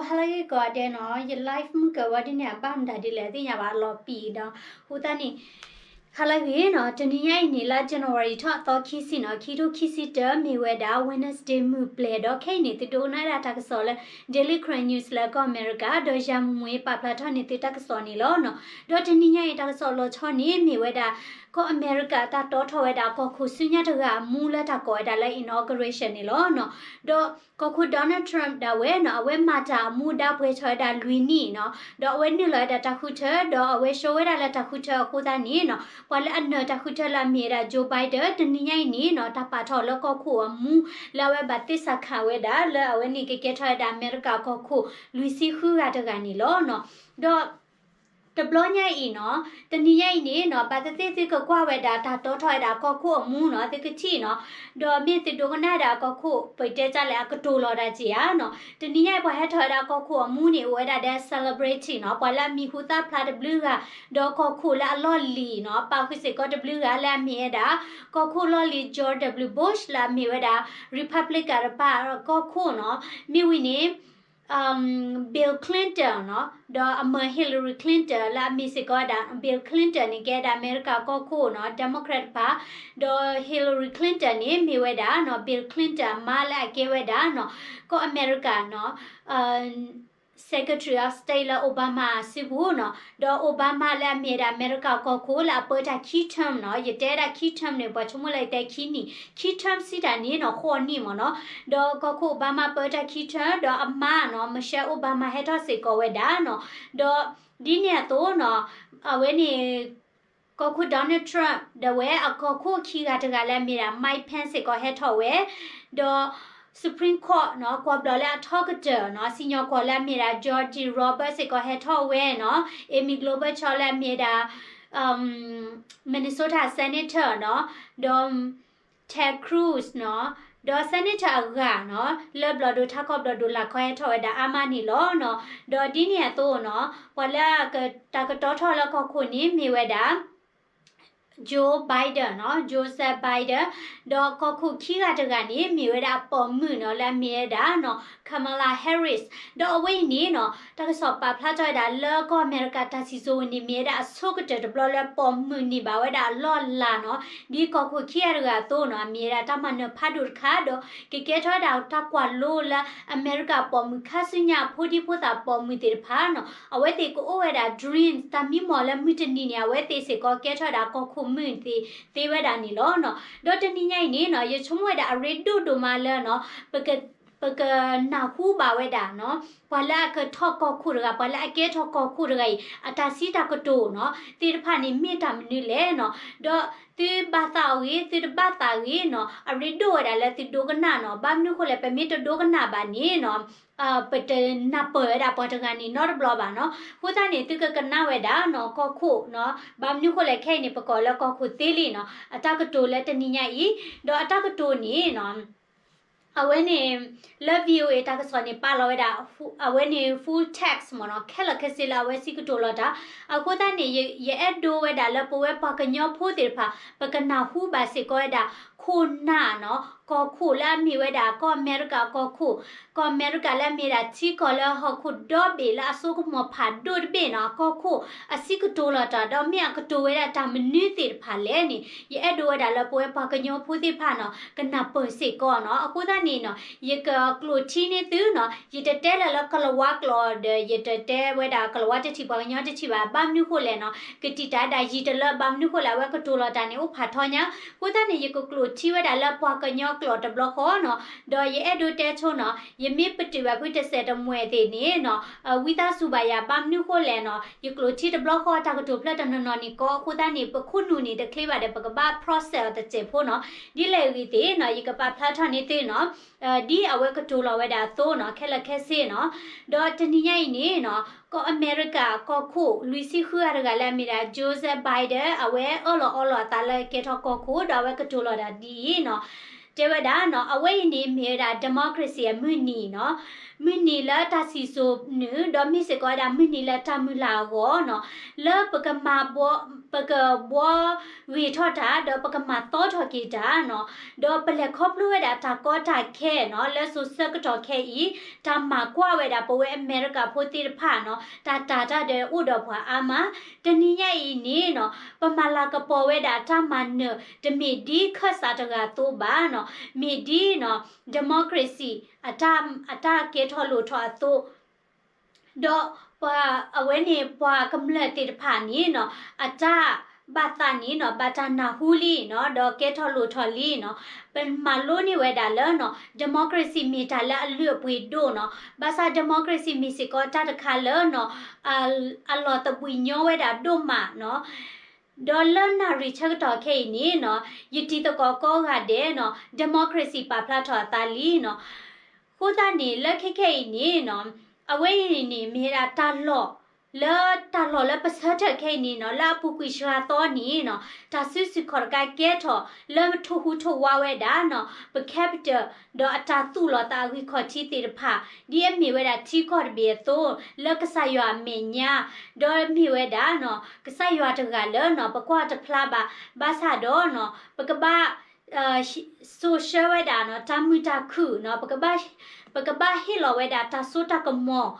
ဟါလၢအဂ့ၤကိးဂၤဒဲးနီၤ, ယ live မုၢ်ကၢၤဝဲဒ်န့ၣ် အဘၣ်မတၤဒ်လဲၣ်သ့ၣ်ညါဘၣ် အလီၤပံာ်ဒီး အဃိသတးန့ၣ် ဟါလၢအဂ့ၤနီၤ, တနံၤညါအံၤန့ၣ် လါ January ထီၣ်သီခံဆံနီၤ, ခံထိခံဆံတၢ မ့ၢ်ဝဲဒၣ် Wednesday မုၢ်ပျဲၤဒီး ခဲအံၤန့ၣ် သုဒိကနၣ်ဒၣ်တၢ်ကစီၣ်လၢ Daily Karen News လၢကီၢ်အမဲရကၤ ဒီးယၤမူမူအံၤပာ်ဖျါထီၣ်န့ၢ်သုတၢ်ကစီၣ်န့ၣ်လီၤနီၤ. ဒီးတနံၤညါအံၤတၢ်ကစီၣ်လီၤဆီန့ၣ် မ့ၢ်ဝဲဒၣ် ကီၢ်အမဲရကၤတၢ်တီထီၣ်ဝဲဒၣ်ကီၢ်ခိၣ်ဆူညါတဂၤအမူလၢတၢ်ကိးဝဲဒၣ်လၢ inauguration န့ၣ်လီၤနီၤ. ဒီးကီၢ်ခိၣ် Donald Trump ဒၣ်ဝဲနီၤ, အဝဲမၤတၢ်အမူဒါပှဲၤထီၣ်ဝဲဒၣ်လွံၢ်နံၣ်နီၤ, ဒီးအဝဲနုာ်လီၤဝဲဒၣ်တၢ်ဃုထၢ ဒီးအဝဲ show ဝဲဒၣ်လၢတၢ်ဃုထၢအဃိသတးန့ၣ်နီၤ, ပှၤလၢအနၢၤတၢ်ဃုထၢလၢအမ့ၢ်ဝဲဒၣ် Joe Biden တနံၤညါအံၤန့ၣ်နီၤ, တၢ်ပာ်ထီၣ်လၢကီၢ်ခိၣ်အမူ လၢအဝဲဘၣ်သ့ၣ်စးခးဝဲဒၣ် လၢအဝဲန့ၣ်ကကဲထီၣ်ဝဲဒၣ်အမဲရကၤကီၢ်ခိၣ်လွံၢ်ဆံဃုဂၤတဂၤန့ၣ်လီၤနီၤ. ဒီး တဘျီညါအံၤနီၤ, တနံၤညါအံၤန့ၣ်နီၤ, ဘၣ်သ့ၣ်သ့ၣ်သုကကွၢ်ဝဲဒၣ်တၢ်တီထီၣ်ဝဲဒၣ်ကီၢ်ခိၣ်အမူနီၤ, သုကထံၣ်နီၤ, ဒီးမ့ၢ်သုဒိကနၣ်ဒၣ်ကီၢ်ခိၣ် ပတဲတၢ်လဲၣ် အကတိၤလီၤဒၣ်က့ၤဧါနီၤ. တနံၤညါအံၤပှၤဟဲထီၣ်ဝဲဒၣ်ကီၢ်ခိၣ်အမူန့ၣ် အိၣ်ဝဲဒၣ်ဒီး celebrity နီၤ, ပှၤလၢအမံၤဟူသၣ်ဖျါတဘျုးဂၤ, ဒီးကီၢ်ခိၣ်လၢအလီၢ်လံၤနီၤ, ပာ်ဃုာ်စ့ၢ်ကီးတဘျုးဂၤလၢအမ့ၢ်ဝဲဒၣ် ကီၢ်ခိၣ်လီၢ်လံၤ George W Bush လၢအမ့ၢ်ဝဲဒၣ် Republican တပၤကီၢ်ခိၣ်နီၤ, မ့ၢ်ဝံၤန့ၣ် Bill Clinton နီၤ, ဒီးအမၢ Hillary Clinton လၢအမ့ၢ်စ့ၢ်ကီးဝဲဒၣ် Bill Clinton န့ၣ် ကဲဝဲဒၣ်အမဲရကၤကီၢ်ခိၣ်နီၤ, Democrat တပၤ, ဒီး Hillary Clinton န့ၣ် မ့ၢ်ဝဲဒၣ်နီၤ Bill Clinton အမါလၢအကဲဝဲဒၣ်နီၤ, ကီၢ်အမဲရကၤနီၤ Secretary of State လၢ Obama စုပူၤနီၤ, ဒီး Obama လၢအမ့ၢ်ဝဲဒၣ်အမဲရကၤကီၢ်ခိၣ်လၢအပၢတၢ်ခံ term နီၤ, ယတဲဒၣ်ခံ term န့ၣ် ပှၤဆိကမိၣ်လၢယတဲခံနံၣ်, ခံ term စံးတၢ်န့ၣ်နီၤ ဃိးနံၣ်မ့ၢ်နီၤ, ဒီးကီၢ်ခိၣ် Obama ပၢတၢ်ခံ term ဒီးအမါနီၤ Michelle Obama ဟဲထီၣ်စ့ၢ်ကီးဝဲဒၣ်နီၤ, ဒီးဒ်န့ၣ်အသိးနီၤ, အဝဲန့ၣ် ကီၢ်ခိၣ် Donald Trump ဒၣ်ဝဲအကီၢ်ခိၣ်ခံဂၤတဂၤလၢအမ့ၢ်ဒၣ် Mike Pence စ့ၢ်ကီးဟဲထီၣ်ဝဲ, ဒီး Supreme Court နီၤ, ကွၢ်ဘျီလၢအထီကတၢၢ်နီၤ, စံၣ်ညီၣ်ကွီၢ်လၢအမ့ၢ်ဒၣ် Jody Roberts စ့ၢ်ကီးဟဲထီၣ်ဝဲနီၤ, Amy Klobuchar လၢအမ့ၢ်ဒၣ် Minnesota Senator နီၤ, ဒီး Ted Cruz နီၤ, ဒီး Senator အဂၤနီၤ, လၢဘျီၣ်ဒိၣ်ထးခီဘျီၣ်ဒိၣ်လာ်ခီဟဲထီၣ်ဝဲဒၣ်အါမးန့ၣ်လီၤနီၤ, ဒီးဒ်န့ၣ်အသိးနီၤ, ပှၤလၢအက တၢ်ကတီၤထီၣ်လၢကီၢ်ခိၣ်န့ၣ် မ့ၢ်ဝဲဒၣ် Joe Biden နီၤ, Joseph Biden, ဒီးကီၢ်ခိၣ်ခံဂၤတဂၤန့ၣ် မ့ၢ်ဝဲဒၣ်အပိာ်မုၣ်နီၤ လၢအမ့ၢ်ဝဲဒၣ်နီၤ Kamala Harris, ဒီးအဝဲအံၤန့ၣ်နီၤ တၢ်ကစီၣ်ပာ်ဖျါထီၣ်ဝဲဒၣ်လၢကီၢ်အမဲရကၤတၢ်စံၣ်စိၤဝဲန့ၣ် မ့ၢ်ဝဲဒၣ်အဆိကတၢၢ်တဘျီလၢပိာ်မုၣ်န့ၢ်ဘၣ်ဝဲဒၣ်အလီၢ်အလၤနီၤ, ဒ်ကီၢ်ခိၣ်ခံဂၤတဂၤအသိးနီၤ, အမ့ၢ်ဝဲဒၣ်တၢ်မၤနၢၤဖးဒိၣ်တခါဒီး ကကဲထီၣ်ဝဲဒၣ်တၢ်ကွၢ်လိလၢအမဲရကၤပိာ်မုၣ်ခါဆူညါအဖိဒံဖိသၣ်ပိာ်မုၣ်သ့ၣ်တဖၣ်နီၤ, အဝဲသ့ၣ်ကအိၣ်ဝဲဒၣ် dream တၢ်မံမီၢ်လၢမုၢ်တနံၤန့ၣ် အဝဲသ့ၣ်စ့ၢ်ကီးကဲထီၣ်ဝဲဒၣ်ကီၢ်ခိၣ်မုၣ်သ့ သ့ဝဲဒၣ်န့ၣ်လီၤနီၤ, ဒီးတနံၤညါအံၤန့ၣ်နီၤ ယဆိကမိၣ်ဝဲဒၣ်အရ့ဒိၣ်ဒိၣ်မးလၢနီၤ ပက ပကနၢ်ဟူဘၣ်ဝဲဒၣ်နီၤ, ပှၤလၢအကထီၣ်ကီၢ်ခိၣ်တဂၤ ပှၤလၢအကဲထီၣ်ကီၢ်ခိၣ်တဂၤအံၤ အတၢ်စံးတၢ်ကတိၤနီၤ သ့ၣ်တဖၣ်န့ၣ် မ့ၢ်တၢ်မနုၤလဲၣ်နီၤ, ဒီးသုဘၣ်သးအီၤဂ့ၤ သုတဘၣ်သးဂ့ၤနီၤ, အရ့ဒိၣ်ဝဲဒၣ်လၢသုဒိကနၣ်နီၤ, ဘၣ်မနုၤဃိလဲၣ် ပမ့ၢ်တဒိကနၣ်ဘၣ်န့ၣ်နီၤ ပတနၢ်ပၢၢ်ဝဲဒၣ်ပှၤတဂၤန့ၣ်နီတဘျီဘၣ်နီၤ, အဃိသတးန့ၣ် သုကကနၣ်ဝဲဒၣ်နီၤ ကီၢ်ခိၣ်နီၤ, ဘၣ်မနုၤဃိလဲၣ် ခဲအံၤန့ၣ် ပကိးလၢကီၢ်ခိၣ်သ့လံနီၤ, အတၢ်ကတိၤလၢတနံၤညါအံၤ, ဒီးအတၢ်ကတိၤန့ၣ်နီၤ အဝဲန့ၣ် လၢ VOA တၢ်ကစီၣ်န့ၣ် ပာ်လီၤဝဲဒၣ် အဝဲန့ၣ် full text မ့ၢ်နီၤ, ခဲလၢာ်ခဲဆ့လၢအဝဲစံးကတိၤလီၤတၢ်, အဃိသတးန့ၣ် ယ ယအဲၣ်ဒိးဝဲဒၣ်လၢပဝဲပှၤကညီဖိသ့ၣ်တဖၣ် ပကနၢ်ဟူဘၣ်စ့ၢ်ကီးဝဲဒၣ် ခိၣ်နၢ်နီၤ, ကီၢ်ခိၣ်လၢအမ့ၢ်ဝဲဒၣ် ကီၢ်အမဲရကၤကီၢ်ခိၣ်, ကီၢ်အမဲရကၤလၢအမ့ၢ်ဒၣ်ထံကီၢ်လၢဟီၣ်ခိၣ်ဒီဘ့ၣ်လၢအစိကမီၤဖးဒိၣ်တဘ့ၣ်နီၤ, အကီၢ်ခိၣ် အစံးကတိၤလီၤတၢ် ဒီးမ့ၢ်အကတိၤဝဲဒၣ်တၢ်မနုၤသ့ၣ်တဖၣ်လဲၣ်န့ၣ် ယအဲၣ်ဒိးဝဲဒၣ်လၢပဝဲပှၤကညီဖိသ့ၣ်တဖၣ်နီၤ ကနၢ်ပၢၢ်စ့ၢ်ကီးနီၤ, အဃိသတးန့ၣ်နီၤ ယကကျိၣ်ထံန့ၢ်သုနီၤ, ယတတဲလၢၤလၢကလၤဝါကျိာ်ဒီး ယတတဲဝဲဒၣ်ကလၤဝါတထံၣ်ပှၤကညီတထံၣ်ဘၣ်, ဘၣ်မနုၤဃိလဲၣ်နီၤ, ကတံာ်တာ်ဒၣ်ယံာ်တလၢ ဘၣ်မနုၤဃိလဲၣ် အဝဲကတိၤလီၤတၢ်န့ၣ် အိၣ်ဖးထီညါ, အဃိသတးန့ၣ် ယကကျိၣ်ထံဝဲဒၣ်လၢပှၤကညီကျိာ်တဘျီဃီနီၤ, ဒီးယအဲၣ်ဒိးတဲဆိနီၤ, ယမ့ၢ်ပတုာ်ဘၣ်ဖုတစဲးတမှဲးသ့ၣ်န့ၣ်နီၤ, ဝံသးစူၤဘၣ်ယၤ, ဘၣ်မနုၤဃိလဲၣ်နီၤ, ယကျိၣ်ထံတဘျီဃီတၢ်ကတိၤဖျၢၣ်တနီၤနီၤန့ၣ်ကီး, အဃိသတးန့ၣ် ပခိၣ်နူာ်န့ၣ်တချ့ဘၣ်ဒီး ပကဘၣ် process အီၤတစဲးဖိနီၤ, ဒ်လဲၣ်ဂ့ၤသ့ၣ်နီၤ, ယကပာ်ဖျါထီၣ်န့ၢ်သုနီၤ ဒ်အဝဲကတိၤလီၤဝဲဒၣ်အသိးနီၤ, ခဲလၢာ်ခဲဆ့နီၤ, ဒီးတနံၤညါအံၤန့ၣ်နီၤ, ကီၢ်အမဲရကၤကီၢ်ခိၣ် လွံၢ်ဆံဃုဂၤတဂၤလၢအမ့ၢ်ဒၣ် Joseph Biden အဝဲအၢၣ်လီၤအီလီၤအသးလၢကဲထီၣ်ကီၢ်ခိၣ် ဒီးအဝဲကတိၤလီၤဒၣ်ဒ်အံၤနီၤ, တဲဝဲဒၣ်နီၤ, အဝဲအံၤန့ၣ်မ့ၢ်ဝဲဒၣ် democracy အမုၢ်နံၤနီၤ, မုၢ်နံၤလၢတၢ်စံၣ်စိၤနုာ် ဒီးမ့ၢ်စ့ၢ်ကီးဝဲဒၣ်မုၢ်နံၤလၢတၢ်မုၢ်လၢ်အဂီၢ်နီၤ, လၢပကမၤဘှီ, ပကဘှီဂ့ၤထီၣ်တၢ် ဒီးပကမၤသီထီၣ်က့ၤတၢ်နီၤ, ဒီးပလဲၤခီဖျိဝဲဒၣ်တၢ်ကီတၢ်ခဲနီၤ လၢစိၤဆၢကတီၢ်ခဲအံၤ, တၢ်မၤကွၢ်ဝဲဒၣ်ပဝဲအမဲရကၤဖိသ့ၣ်တဖၣ်နီၤ, တၢ်တာ်တၢ်ဒီးအိၣ်ဒီးပှၤအါမး, တနံၤညါအံၤန့ၣ်နီၤ, ပမၤလၤကပီၤဝဲဒၣ်တၢ်မၤနၢၤ တမ့ၢ်ဒ်ခၢၣ်စးတဂၤအသိးဘၣ်နီၤ, မ့ၢ်ဒ်နီၤ democracy အတၢ်, အတၢ်ကဲထီၣ်လိၣ်ထီၣ်အသိး, ဒီးပှၤအဝဲန့ၣ် ပှၤကမျၢၢ်သ့ၣ်တဖၣ်န့ၣ်နီၤ, အတၢ်ဘၣ်သးန့ၣ်နီၤ, ဘၣ်တၢ်နၢ်ဟူလံနီၤ, ဒီးကဲထီၣ်လိၣ်ထီၣ်လံနီၤ, ပမၤလိန့ၢ်ဝဲဒၣ်လၢနီၤ, democracy မ့ၢ်တၢ်လၢအလုၢ်အပှ့ၤဒိၣ်နီၤ, ဘၣ်ဆၣ် democracy မ့ၢ်စ့ၢ်ကီးတၢ်တခါလၢနီၤ, အ, အလီၤသဘှံးညီဝဲဒၣ်ဒိၣ်မးနီၤ, ဒီးလၢနၣ်ရံၣ်ဆၢကတီၢ်ခဲအံၤန့ၣ်နီၤ, ယတံၤသကိးကိးဂၤဒဲးနီၤ, democracy ပာ်ဖျါထီၣ်အသးလံနီၤ, အဃိသတးန့ၣ် လၢခဲခဲအံၤန့ၣ်နီၤ, အဝဲအံၤန့ၣ်မ့ၢ်ဝဲဒၣ်တၢ်လီၢ်, လၢတၢ်လီၢ်လၢပဆၢထၢၣ်ခဲအံၤန့ၣ်နီၤ, လၢအပူၤကွံာ်စှၤသီန့ၣ်နီၤ, တၢ်စုဆူၣ်ခီၣ်တကးကဲထီၣ် လၢထိၣ်ဟူးထိၣ်ဝါဝဲဒၣ်နီၤ, ပ capital ဒီးအတၢ်သူၣ်လီၤသးအဂံၢ်ခီၣ်ထံးသ့ၣ်တဖၣ်, ဒ်အမ့ၢ်ဝဲဒၣ်ထံကီၢ်တဘ့ၣ်အသိး, လၢကစၢ်ယွၤအမဲာ်ညါ, ဒီးမ့ၢ်ဝဲဒၣ်နီၤ, ကစၢ်ယွၤတဂၤလၢနီၤ, ပကွၢ်တဖျါဘၣ်, ဘၣ်ဆၣ်ဒီးနီၤ, ပကဘၣ် စိာ်ဆှၢဝဲဒၣ်နီၤ, တၢ်မုာ်တၢ်ခုၣ်နီၤ, ပကဘၣ်, ပကဘၣ်ဟ့ၣ်လီၤဝဲဒၣ်တၢ်စိတၢ်ကမီၤ,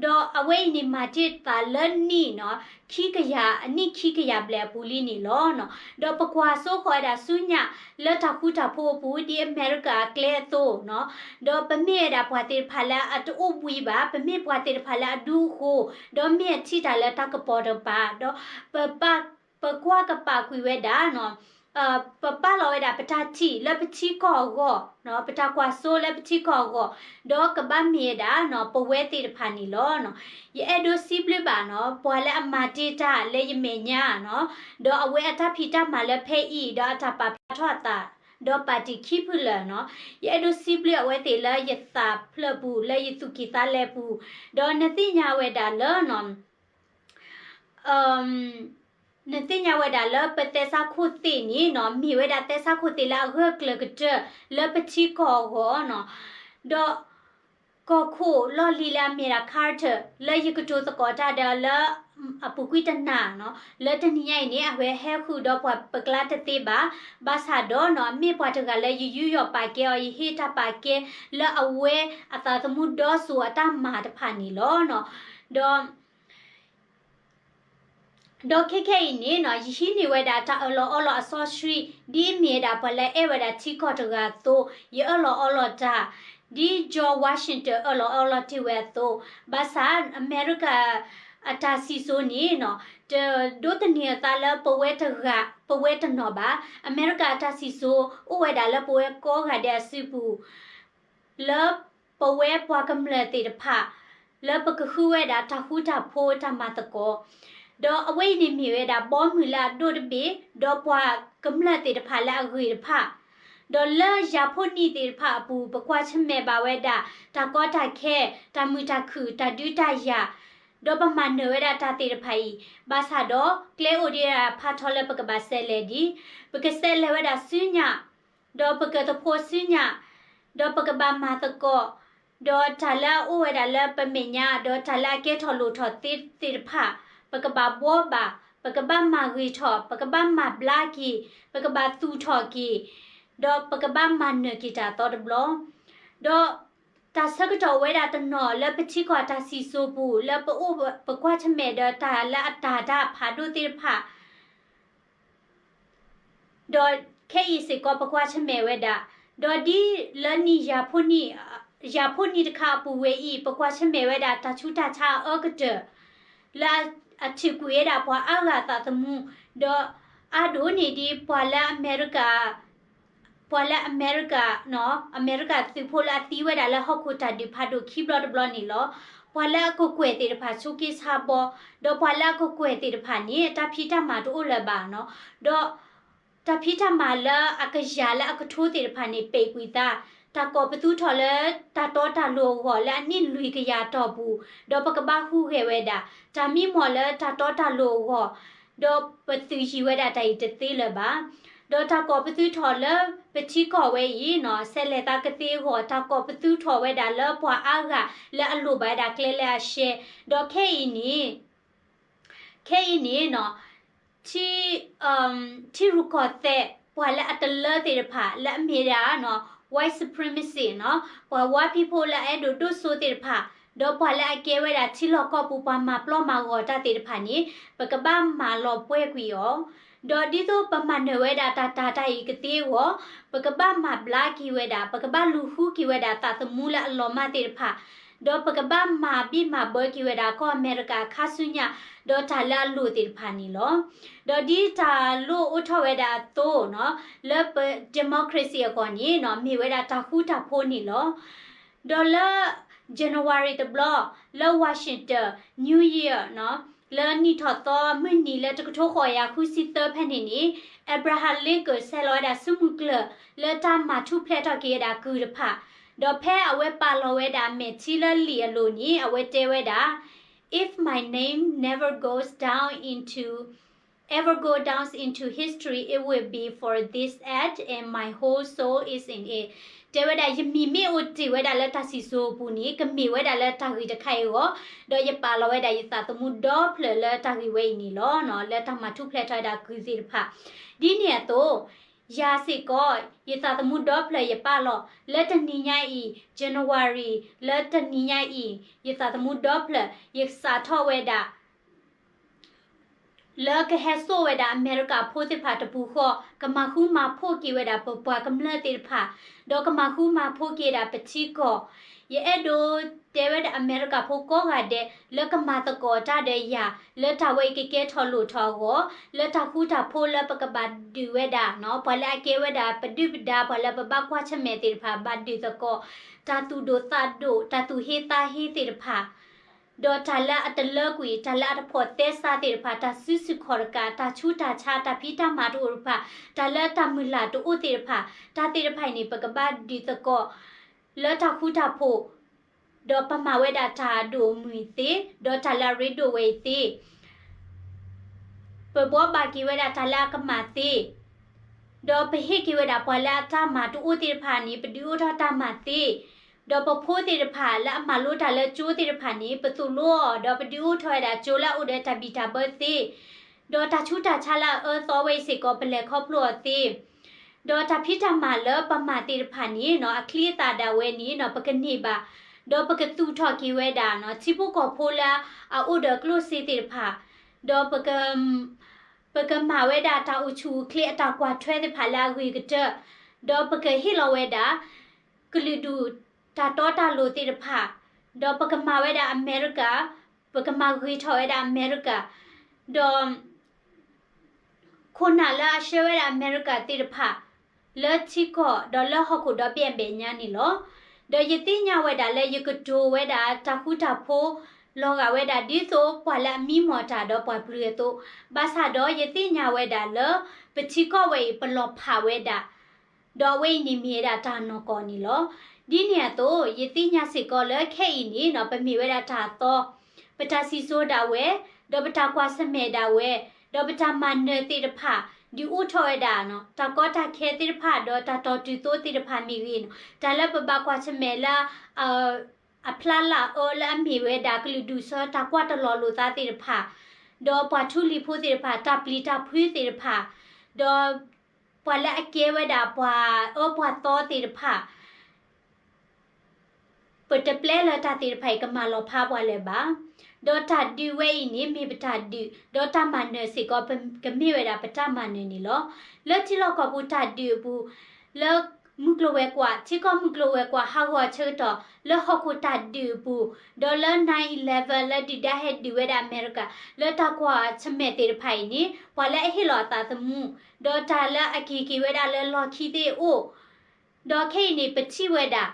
ဒီးအဝဲအံၤန့ၣ်မၤတ့ၢ်သးလၢနံၣ်နီၤ, ခံကယၤ, အနံၣ်ခံကယၤဘျဲၣ်အပူၤလံန့ၣ်လီၤနီၤ, ဒီးပကွၢ်စိဃီၤဝဲဒၣ်ဆူညါ, လၢတၢ်ဃူတၢ်ဖိးအပူၤ ဒ်အမဲရကၤအကျဲအသိးနီၤ, ဒီးပမ့ၢ်ဝဲဒၣ်ပှၤသ့ၣ်တဖၣ်လၢအတအိၣ်ဘှံးဘၣ်, ပမ့ၢ်ပှၤသ့ၣ်တဖၣ်လၢအဒူအဃိ, ဒီးမ့ၢ်အထံၣ်တၢ်လၢတၢ်ကပီၤတကပၤ, ဒီးပပာ် ပကွၢ်ကပာ်ကွံာ်ဝဲဒၣ်နီၤ, ပပာ်လီၤဝဲဒၣ်ပတၢ်ထံၣ်လၢပထံကီၢ်အဂီၢ်, ပတၢ်ကွၢ်စိလၢပထံကီၢ်အဂီၢ်, ဒီးကဘၣ်မ့ၢ်ဝဲဒၣ်နီၤ, ပဝဲသ့ၣ်တဖၣ်န့ၣ်လီၤ. ယအဲၣ်ဒိးစံးဘျုးဘၣ်နီၤ, ပှၤလၢအမၤတ့ၢ်တၢ်လၢယမဲာ်ညါနီၤ, ဒီးအဝဲအတၢ်ဖံးတၢ်မၤလၢဖဲအံၤ, ဒီးအတၢ်ပာ်ဖျါထီၣ်အသး, ဒီးပၣ်တံၣ်ခံဖုလၢာ်နီၤ, ယအဲၣ်ဒိးစံးဘျုးအဝဲသ့ၣ်လၢယသးဖျၢၣ်ပူၤ, လၢယသူၣ်ကံၢ်သးလဲပူၤ, ဒီးနသ့ၣ်ညါဝဲဒၣ်လၢနီၤ နသ့ၣ်ညါဝဲဒၣ်လၢပသဲစးခိၣ်သ့ၣ်န့ၣ်နီၤ, မ့ၢ်ဝဲဒၣ်သဲစးခိၣ်သ့ၣ်လၢအဂၢၢ်ကျၢၤကတၢၢ်လၢပထံကီၢ်အဂီၢ်နီၤ, ဒီးကီၢ်ခိၣ်လီၢ်လံၤလၢအမ့ၢ်ဒၣ် Carter လၢယကတိၤသကိးတၢ်ဒီးလၢအပူၤကွံာ်တနၤနီၤ, လၢတနံၤညါအံၤန့ၣ် အဝဲဟဲဃုာ်ဒီးပှၤပကျါတသ့ဘၣ်, ဘၣ်ဆၣ်ဒီးနီၤ, မ့ၢ်ပှၤတဂၤလၢယယူးယီၣ်ပာ်ကဲအီၤ, ယဟ့ၣ်တၢ်ပာ်ကဲလၢအဝဲအသးသမူဒီစိၤအတၢ်မၤတဖၣ်န့ၣ်လီၤနီၤ, ဒီး ဒီးခဲခဲအံၤန့ၣ်နီၤ, ယဟံးန့ၢ်ဝဲဒၣ်တၢ်အၢၣ်လီၤအီလီၤအစီဆှံ, ဒ်အမ့ၢ်ဝဲဒၣ်ပှၤလၢအဲၣ်ဝဲဒၣ်ထံကီၢ်တဂၤအသိး, ယအၢၣ်လီၤအီလီၤတၢ်, ဒ် George Washington အၢၣ်လီၤအီလီၤတ့ၢ်ဝဲအသိး, ဘၣ်ဆၣ်အမဲရကၤအတၢ်စံၣ်စိၤန့ၣ်နီၤ, တဒိးသန့ၤအသးလၢပဝဲတဂၤ, ပဝဲတနီၤဘၣ်, အမဲရကၤအတၢ်စံၣ်စိၤအိၣ်ဝဲဒၣ်လၢပဝဲကိးဂၤဒဲးအစုပူၤ လၢပဝဲပှၤကမျၢၢ်သ့ၣ်တဖၣ်, လၢပကဃုဝဲဒၣ်တၢ်ဃူတၢ်ဖိးတၢ်မၤသကိး, ဒီးအဝဲအံၤန့ၣ်မ့ၢ်ဝဲဒၣ်ဘီမုၢ်လၢအဒိၣ်တဘ့ၣ်, ဒီးပှၤကမျၢၢ်သ့ၣ်တဖၣ်လၢအဂ့ၤတဖၣ်, ဒီးလၢယၤဖိနံၣ်သ့ၣ်တဖၣ်အပူၤ ပကွၢ်ဆၢၣ်မဲာ်ဘၣ်ဝဲဒၣ် တၢ်ကီတၢ်ခဲ, တၢ်မုာ်တၢ်ခုၣ်, တၢ်ဒုးတၢ်ယၤ, ဒီးပမၤနၢၤဝဲဒၣ်တၢ်သ့ၣ်တဖၣ်အံၤ, ဘၣ်ဆၣ်ဒီးကျဲအိၣ်ဒံးဖးထီလၢပကဘၣ်ဆဲးလဲၤဒံး, ပကဆဲးလဲၤဝဲဒၣ်ဆူညါ ဒီးပကသဖိဆူညါ, ဒီးပကဘၣ်မၤသကိး, ဒီးတၢ်လၢအအိၣ်ဝဲဒၣ်လၢပမဲာ်ညါ, ဒီးတၢ်လၢအကဲထီၣ်လိၣ်ထီၣ်သ့သ့ၣ်တဖၣ်, ပကဘၣ်ဘှီဘၣ်, ပကဘၣ်မၤဂ့ၤထီၣ်, ပကဘၣ်မၤဘျါက့ၤ, ပကဘၣ်သူၣ်ထီၣ်က့ၤ, ဒီးပကဘၣ်မၤနၢၤက့ၤတၢ်အသီတဘျီ, ဒီးတၢ်ဆၢကတီၢ်ဝဲဒၣ်တနီၤလၢပထံကီၢ်တၢ်စံၣ်စိၤပူၤ လၢပအိၣ်ပကွၢ်ဆၢၣ်မဲာ်ဒီးတၢ်လၢအတၢ်တၢ်ဖးဒိၣ်သ့ၣ်တဖၣ် ဒီးခဲအံၤစ့ၢ်ကီးပကွၢ်ဆၢၣ်မဲာ်ဝဲဒၣ်, ဒီးဒ်လၢနံၣ်ယၤဖိနံၣ်, ယၤဖိနံၣ်တခါအပူၤဝဲအံၤ ပကွၢ်ဆၢၣ်မဲာ်ဝဲဒၣ်တၢ်ဆူးတၢ်ဆါအအၢကတၢၢ်, လၢအထုးကွံာ်ဝဲဒၣ်ပှၤအါဂၤအသးသမူ, ဒီးအါဒိၣ်န့ၢ်ဒံးပှၤလၢအမဲရကၤ ပှၤလၢအမဲရကၤ, အမဲရကၤသုးဖိလၢအသံဝဲဒၣ်လၢဟီၣ်ခိၣ်တၢ်ဒုးဖးဒိၣ်ခံဘျီတဘျီန့ၣ်လီၤ. ပှၤလၢအကကွဲၢ်သ့ၣ်တဖၣ်ဆိးက့ဆါဘီ, ဒီးပှၤလၢအကကွဲၢ်သ့ၣ်တဖၣ်န့ၣ် တၢ်ဖံးတၢ်မၤတအိၣ်လၢၤဘၣ်နီၤ, ဒီးတၢ်ဖံးတၢ်မၤလၢအကယၤလၢအကထိသ့ၣ်တဖၣ်န့ၣ် ပဲာ်ကွံာ်သး, တၢ်ကိးပသူထီၣ်လၢတၢ်တီတၢ်လိၤအဂီၢ်လၢအနံၣ်လွံၢ်ကယၤအတီၢ်ပူၤ, ဒီးပကဘၣ်ဟူးဂဲၤဝဲဒၣ်, တၢ်မံမီၢ်လၢတၢ်တီတၢ်လိၤအဂီၢ်, ဒီးပသုးယံၤဝဲဒၣ်တၢ်အံၤတသ့လၢၤဘၣ်. ဒီးတၢ်ကိးပသူထီၣ်လၢပထံကီၢ်ဝဲအံၤနီၤ ဆဲးလဲၤသးကသ့အဂီၢ် တၢ်ကိးပသူထီၣ်ဝဲဒၣ်လၢပှၤအါဂၤလၢအလိၣ်ဘၣ်ဝဲဒၣ်ကျဲလၢအရှဲ, ဒီးခဲအံၤန့ၣ် ခဲအံၤန့ၣ်နီၤ ထံ ထံရူၢ်ကီၢ်သဲး ပှၤလၢအတလၢသ့ၣ်တဖၣ် လၢအမ့ၢ်ဒၣ်နီၤ white supremacy နီၤ ပှၤဝါဖံးဖိလၢအအဲၣ်ဒိးဒိၣ်စိသ့ၣ်တဖၣ်, ဒီးပှၤလၢအကဲဝဲဒၣ်ထံလီၢ်ကီၢ်ပူၤ ပှၤမၤပျီမၤဂီၤတၢ်သ့ၣ်တဖၣ်န့ၣ် ပကဘၣ်မၤလီၤပှဲၤကွံာ်အီၤ, ဒီးဒ်သိးပမၤနၢၤဝဲဒၣ်တၢ်တၢ်တၢ်အံၤကသ့အဂီၢ်, ပကဘၣ်မၤဘျါက့ၤဝဲဒၣ်, ပကဘၣ်လူၤဃုက့ၤဝဲဒၣ်သးသမူလၢအလီၤမၢ်သ့ၣ်တဖၣ်, ဒီးပကဘၣ်မၤဘံၣ်မၤဘၢက့ၤဝဲဒၣ်ကီၢ်အမဲရကၤခါဆူညါ, ဒီးတၢ်လၢအလိၣ်သ့ၣ်တဖၣ်န့ၣ်လီၤ. ဒီးဒ်တၢ်လိၣ်အိၣ်ထီၣ်ဝဲဒၣ်အသိးနီၤ, လၢပ democracy အဂီၢ်န့ၣ်နီၤ မ့ၢ်ဝဲဒၣ်တၢ်ဃူတၢ်ဖိးန့ၣ်လီၤ. ဒီးလၢ January တဘျီ လၢ Washington New Year နီၤ လၢနံၣ်ထီၣ်သီမုၢ်နံၤလၢတကထိဃိးကယၤဃုဆံသၢဖဲန့ၣ်န့ၣ် Abraham Lincoln ဆဲးလီၤဝဲဒၣ်ဆူမုၢ်ကျၢၢ် လၢတၢ်မၤထူၣ်ဖျဲးထီၣ်က့ၤဝဲဒၣ်ကုၢ်တဖၣ်, ဒီးဖဲအဝဲပာ်လီၤဝဲဒၣ်အမဲာ်ထံလၢလံာ်အလိၤန့ၣ် အဝဲတဲဝဲဒၣ် If my name never goes down into, ever go down into history, it will be for this act, and my whole soul is in it. တဲဝဲဒၣ် ယမံၤမ့ၢ်အိၣ်တ့ၢ်ဝဲဒၣ်လၢတၢ်စံၣ်စိၤအပူၤန့ၣ် ကမ့ၢ်ဝဲဒၣ်လၢတၢ်ဂ့ၢ်တခါအံၤအဂီၢ်, ဒီးယပာ်လီၤဝဲဒၣ်ယသးသမူဒီဖျၢၣ်လၢတၢ်ဂ့ၢ်ဝဲအံၤန့ၣ်လီၤ. လၢတၢ်မၤထူၣ်ဖျဲးထီၣ်ဝဲဒၣ်ကုၢ်သ့ၣ်တဖၣ်, ဒ်န့ၣ်အသိး ယၤစ့ၢ်ကီး ယသးသမူဒီဖျၢၣ်ယပာ်လီၤ လၢတနံၤညါအံၤ January လၢတနံၤညါအံၤ ယသးသမူဒီဖျၢၣ် ယစးထီၣ်ဝဲဒၣ် လၢကဟဲစိာ်ဝဲဒၣ်အမဲရကၤဖိသ့ၣ်တဖၣ်တပူၤဃီ, ကမၤဃူမၤဖိးက့ၤဝဲဒၣ်ပပှၤကမျၢၢ်သ့ၣ်တဖၣ်, ဒီးကမၤဃူမၤဖိးက့ၤဒၣ်ပထံကီၢ်. ယအဲၣ်ဒိးတဲဝဲဒၣ်အမဲရကၤဖိကိးဂၤဒဲး လၢကမၤသကိးတၢ်ဒီးယၤ လၢတၢ်ဝဲအံၤကကဲထီၣ်လိၣ်ထီၣ်အဂီၢ်, လၢတၢ်ဃူတၢ်ဖိးလၢပကဘၣ်ဒုးဝဲဒၣ်နီၤ, ပှၤလၢအကဲဝဲဒၣ်ပဒုၣ်ပဒါ ပှၤလၢပဘၣ်ကွၢ်ဆၢၣ်မဲာ်သ့ၣ်တဖၣ် ဘၣ်ဒုးသကိး တၢ်သူၣ်ဒိၣ်သးဒိၣ် တၢ်သူၣ်ဟ့သးဟ့သ့ၣ်တဖၣ် ဒီးတၢ်လၢအတလၢကွံာ် တၢ်လၢအတဖိးသဲစးသ့ၣ်တဖၣ်, တၢ်စုဆူၣ်ခီၣ်တကး, တၢ်ဆူးတၢ်ဆါ, တၢ်ဖံးတၢ်မၤတအိၣ်တဖၣ်, တၢ်လၢတၢ်မုၢ်လၢ်တအိၣ်သ့ၣ်တဖၣ်, တၢ်သ့ၣ်တဖၣ်အံၤန့ၣ် ပကဘၣ်ဒုးသကိး လၢတၢ်ဃူတၢ်ဖိး, ဒီးပမၤဝဲဒၣ်တၢ်ဒိၣ်မုၢ်အံၤသ့, ဒီးတၢ်လၢအရ့ဒိၣ်ဝဲအံၤသ့ ပဘှီဘၣ်က့ၤဝဲဒၣ်တၢ်လၢအကမၣ်သ့, ဒီးပဟ့ၣ်က့ၤဝဲဒၣ်ပှၤလၢအတၢ်မၤတအိၣ်သ့ၣ်တဖၣ်န့ၣ် ပဒုးအိၣ်ထီၣ်တၢ်မၤသ့, ဒီးပဖိသ့ၣ်တဖၣ်လၢအမၤလိတၢ်လၢကၠိသ့ၣ်တဖၣ်န့ၣ် ပသိၣ်လိအီၤ ဒီးပဒုးအိၣ်ထီၣ်ဝဲဒၣ်ကၠိလၢအအိၣ်ဒီးတၢ်ဘံၣ်တၢ်ဘၢသ့, ဒီးတၢ်ဆူးတၢ်ဆါလၢအအၢသီဝဲအံၤစ့ၢ်ကီး ပလဲၤခီဖျိအီၤသ့ ဒီးတၢ်ဖံးတၢ်မၤလၢပမၤသ့ၣ်တဖၣ်န့ၣ်နီၤ အချံအသၣ်ဒၣ်ဝဲန့ၣ်နီၤ ပကန့ၢ်ဘၣ်, ဒီးပကသူၣ်ထီၣ်က့ၤဝဲဒၣ်နီၤ ထံဖိကီၢ်ဖိလၢအအိၣ်ဒီးကျိၣ်စ့သ့ၣ်တဖၣ်, ဒီးပက ပကမၤဝဲဒၣ်တၢ်အိၣ်ဆူၣ်အိၣ်ချ့အတၢ်ကွၢ်ထွဲသ့ၣ်တဖၣ်လၢအဂ့ၤကတၢၢ်, ဒီးပကဟ့ၣ်လီၤဝဲဒၣ် ကလုာ်ဒူၣ်တၢ်တီတၢ်လိၤသ့ၣ်တဖၣ်, ဒီးပကမၤဝဲဒၣ်အမဲရကၤ, ပကမၤဂ့ၤထီၣ်ဝဲဒၣ်အမဲရကၤ, ဒီး ခိၣ်နၢ်လၢအဆှၢဝဲဒၣ်အမဲရကၤသ့ၣ်တဖၣ် လၢထံကီၢ်ဒီးလၢဟီၣ်ခိၣ်ဒီဘ့ၣ်အမဲာ်ညါန့ၣ်လီၤ. ဒီးယသ့ၣ်ညါဝဲဒၣ်လၢယကတိၤဝဲဒၣ်တၢ်ဃူတၢ်ဖိး လီၤဂာ်ဝဲဒၣ်ဒ်သိးပှၤလၢအမံမီၢ်တၢ်ဒီးပှၤပျုၤအသိး, ဘၣ်ဆၣ်ဒီးယသ့ၣ်ညါဝဲဒၣ်လၢ ပထံကီၢ်ဝဲအံၤပလီၤဖးဝဲဒၣ် ဒီးအဝဲအံၤန့ၣ်မ့ၢ်ဝဲဒၣ်တၢ်နီၢ်ကီၢ်န့ၣ်လီၤ. ဒ်န့ၣ်အသိး ယသ့ၣ်ညါစ့ၢ်ကီးလၢခဲအံၤန့ၣ်နီၤ ပမ့ၢ်ဝဲဒၣ်တၢ်အသီ, ပတၢ်စံၣ်စိၤဒၣ်ဝဲ, ဒီးပတၢ်ကွၢ်ဆၢၣ်မဲာ်ဒၣ်ဝဲ, ဒီးပတၢ်မၤနၢၤသ့ၣ်တဖၣ် ဒုးအိၣ်ထီၣ်ဝဲဒၣ်နီၤ တၢ်ကီတၢ်ခဲသ့ၣ်တဖၣ် ဒီးတၢ်တီၢ်တုၤသိသ့ၣ်တဖၣ်မ့ၢ်ဂ့ၤနီၤ တၢ်လၢပဘၣ်ကွၢ်ဆၢၣ်မဲာ်လၢ အဖျါလၢအအၢလၢအမ့ၢ်ဝဲဒၣ်ကလုာ်ဒူၣ်စီၤတၢ်ကွၢ်တလီၤလိာ်သးသ့ၣ်တဖၣ်, ဒီးပှၤထူလံၤဖိသ့ၣ်တဖၣ် တၢ်ပျံၤတၢ်ဖုးသ့ၣ်တဖၣ်, ဒီးပှၤလၢအကဲဝဲဒၣ်ပှၤအၢပှၤသီသ့ၣ်တဖၣ် ပတပျဲလၢတၢ်သ့ၣ်တဖၣ်အံၤကမၤလီၤဖးပှၤလၢၤဘၣ်. ဒီးတၢ်ဒုးဝဲအံၤန့ၣ် မ့ၢ်ပတၢ်ဒုး, ဒီးတၢ်မၤနၢၤစ့ၢ်ကီး ကမ့ၢ်ဝဲဒၣ်ပတၢ်မၤနၢၤန့ၣ်လီၤ. လၢထံလီၢ်ကီၢ်ပူၤတၢ်ဒုးအပူၤ, လၢမုၢ်ကျိၤဝဲၤကွာ် ထံကီၢ်မုၢ်ကျိၤဝဲၤကွာ် ဟးဂီၤဆၢကတီၢ် လၢဟီၣ်ခိၣ်တၢ်ဒုးအပူၤ, ဒီးလၢ nine eleven လၢဒုၣ်ဒါဟဲဒုးဝဲဒၣ်အမဲရကၤ လၢတၢ်ကွၢ်ဆၢၣ်မဲာ်သ့ၣ်တဖၣ်အံၤန့ၣ် ပှၤလၢအဟ့ၣ်လီၤအသးသမူ, ဒီးတၢ်လၢအက့ၤက့ၤဝဲဒၣ်လၢလီၢ်ခံသ့ၣ်အအိၣ်, ဒီးခဲအံၤန့ၣ် ပထံၣ်ဝဲဒၣ်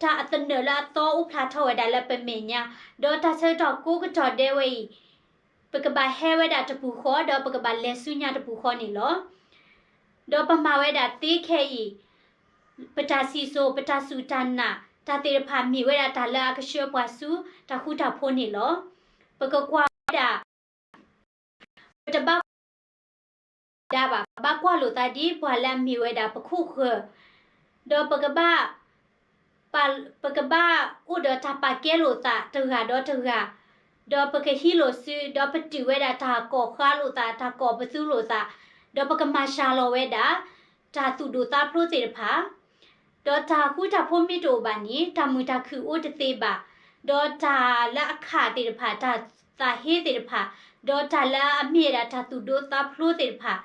တၢ်အသနၢၣ်လၢအသီအိၣ်ဖျါထီၣ်ဝဲဒၣ်လၢပမဲာ်ညါ, ဒီးတၢ်ဆၢကတီၢ်ကိးကတီၢ်ဒဲးဝဲအံၤ ပကဘၣ်ဟဲဝဲဒၣ်တပူၤဃီ ဒီးပကဘၣ်လဲၤဆူညါတပူၤဃီန့ၣ်လီၤ. ဒီးပမၤဝဲဒၣ်သ့ခဲအံၤ ပတၢ်စံၣ်စိၤ ပတၢ်စူၢ်တၢ်နာ် တၢ်သ့ၣ်တဖၣ်မ့ၢ်ဝဲဒၣ်တၢ်လၢအကဆှၢပှၤဆူတၢ်ဃူတၢ်ဖိးန့ၣ်လီၤ. ပကကွၢ်ဝဲဒၣ် ပတဘၣ် ပတဘၣ်မၤတၢ်တမံၤတဒါဘၣ်. ပဘၣ်ကွၢ်လိာ်သးဒ်ပှၤလၢအမ့ၢ်ဝဲဒၣ်ပခိၣ်ဃၢၤ, ဒီးပကဘၣ် ပ ပကဘၣ်အိၣ်ဒီးတၢ်ပာ်ကဲလိာ်သးတဂၤဒီးတဂၤ, ဒီးပကဟံးလိာ်စု, ဒီးပတုာ်ဝဲဒၣ်တၢ်ကိးဃါလိာ်သး, တၢ်ကိးပသူလိာ်သး, ဒီးပကမၤစှၤလီၤဝဲဒၣ် တၢ်သူၣ်ဒိၣ်သးဖျိးသ့ၣ်တဖၣ်, ဒီးတၢ်ဃူတၢ်ဖိးမ့ၢ်တအိၣ်ဘၣ်န့ၣ် တၢ်မုာ်တၢ်ခုၣ်အိၣ်တသ့ဘၣ်, ဒီးတၢ်လၢအခးသ့ၣ်တဖၣ်, တၢ်သးဟ့သ့ၣ်တဖၣ်, ဒီးတၢ်လၢအမ့ၢ်ဝဲဒၣ်တၢ်သူၣ်ဒိၣ်သးဖျိးသ့ၣ်တဖၣ်,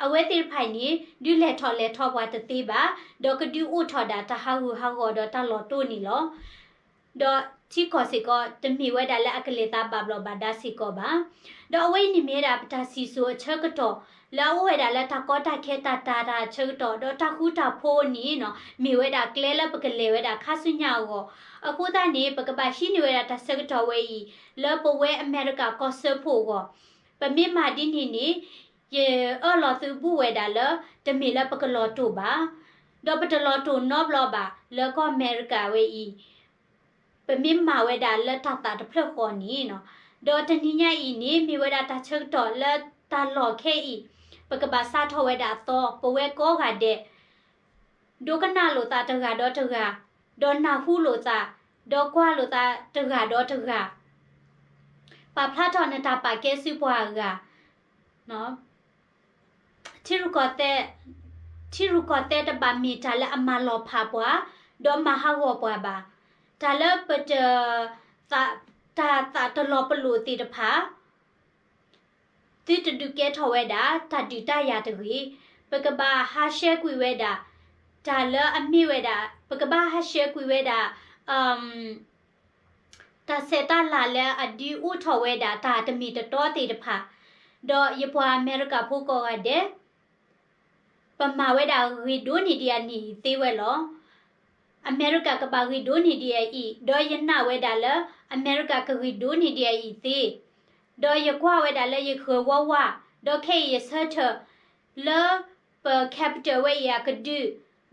အဝဲသ့ၣ်တဖၣ်အံၤန့ၣ် ဒုးလဲၤထီၣ်လဲၤထီပှၤတသ့ဘၣ်, ဒီးကဒုးအိၣ်ထီၣ်ဒၣ်တၢ်ဟးဂူာ်ဟးဂီၤဒီးတၢ်လီၤတိၢ်န့ၣ်လီၤ. ဒီးထံကီၢ်စ့ၢ်ကီး တမ့ၢ်ဝဲဒၣ်လၢအကလဲၤသးဘၣ်ဘျီးဘၣ်ဒါစ့ၢ်ကီးဘၣ်. ဒီးအဝဲအံၤန့ၣ်မ့ၢ်ဝဲဒၣ်ပတၢ်စံၣ်စိၤအဆၢကတီၢ် လၢအအိၣ်ဝဲဒၣ်လၢတၢ်ကီတၢ်ခဲတၢ်တာ်တၢ်ဆၢကတီၢ်, ဒီးတၢ်ဃူတၢ်ဖိးန့ၣ်နီၤ မ့ၢ်ဝဲဒၣ်ကျဲလၢပကလဲၤဝဲဒၣ်ခါဆူညါအဂီၢ်. အဃိသတးန့ၣ် ပကဘၣ်ဟံးန့ၢ်ဝဲဒၣ်တၢ်ဆၢကတီၢ်ဝဲအံၤ လၢပဝဲအမဲရကၤကီၢ်စၢဖှိၣ်အဂီၢ်. ပမ့ၢ်မၤဒ်န့ၣ်န့ၣ် ယအၢၣ်လီၤသုဘူးဝဲဒၣ်လၢ တမ့ၢ်လၢပကလီၤတိာ်ဘၣ်, ဒီးပတလီၤတိာ်နီတဘျီဘၣ် လၢကီၢ်အမဲရကၤဝဲအံၤ ပမ့ၢ်မၤဝဲဒၣ်လၢတၢ်သးတဖျၢၣ်ဃီန့ၣ်နီၤ. ဒီးတနံၤညါအံၤန့ၣ် မ့ၢ်ဝဲဒၣ်တၢ်ဆၢကတီၢ်လၢတၢ်လီၢ်ခဲအံၤ ပကဘၣ်စးထီၣ်ဝဲဒၣ်အသီ ပဝဲကိးဂၤဒဲး ဒိကနၣ်လိာ်သးတဂၤဒီးတဂၤ, ဒီးနၢ်ဟူလိာ်သး, ဒီးကွၢ်လိာ်သးတဂၤဒီးတဂၤ, ပာ်ဖျါထီၣ်နတၢ်ပာ်ကဲဆူပှၤအဂၤ ထံရူၢ်ကီၢ်သဲး, ထံရူၢ်ကီၢ်သဲးတဘၣ်မ့ၢ်တၢ်လၢအမၤလီၤဖးပှၤ, ဒီးမၤဟးဂီၤပှၤဘၣ်. တၢ်လၢပတ, တၢ်သးတလီၤပလိာ်သ့ၣ်တဖၣ် သုတဒုးကဲထီၣ်ဝဲဒၣ် တၢ်ဒုးတၢ်ယၤတဂ့ၤ. ပကဘၣ်ဟးဆှဲးကွံာ်ဝဲဒၣ် တၢ်လၢအမ့ၢ်ဝဲဒၣ်, ပကဘၣ်ဟးဆှဲးကွံာ်ဝဲဒၣ် တၢ်ဆဲးတၢ်လၤလၢအဒုးအိၣ်ထီၣ်ဝဲဒၣ်တၢ်တမ့ၢ်တတီသ့ၣ်တဖၣ်, ဒီးယပှၤအမဲရကၤဖိကိးဂၤဒဲး ပမၤဝဲဒၣ်ဂ့ၤဒိၣ်န့ၢ်ဒံးအနံၣ်အံၤသ့ဝဲလီၤ. အမဲရကၤကဘၣ်ဂ့ၤဒိၣ်န့ၢ်ဒံးအံၤ, ဒီးယနာ်ဝဲဒၣ်လၢ အမဲရကၤကဂ့ၤဒိၣ်န့ၢ်ဒံးအံၤသ့, ဒီးယကွၢ်ဝဲဒၣ်လၢယဃၢၤဝါဝါ, ဒီးခဲအံၤယဆၢထၢၣ် လၢပ capital ဝဲအံၤအကဒု,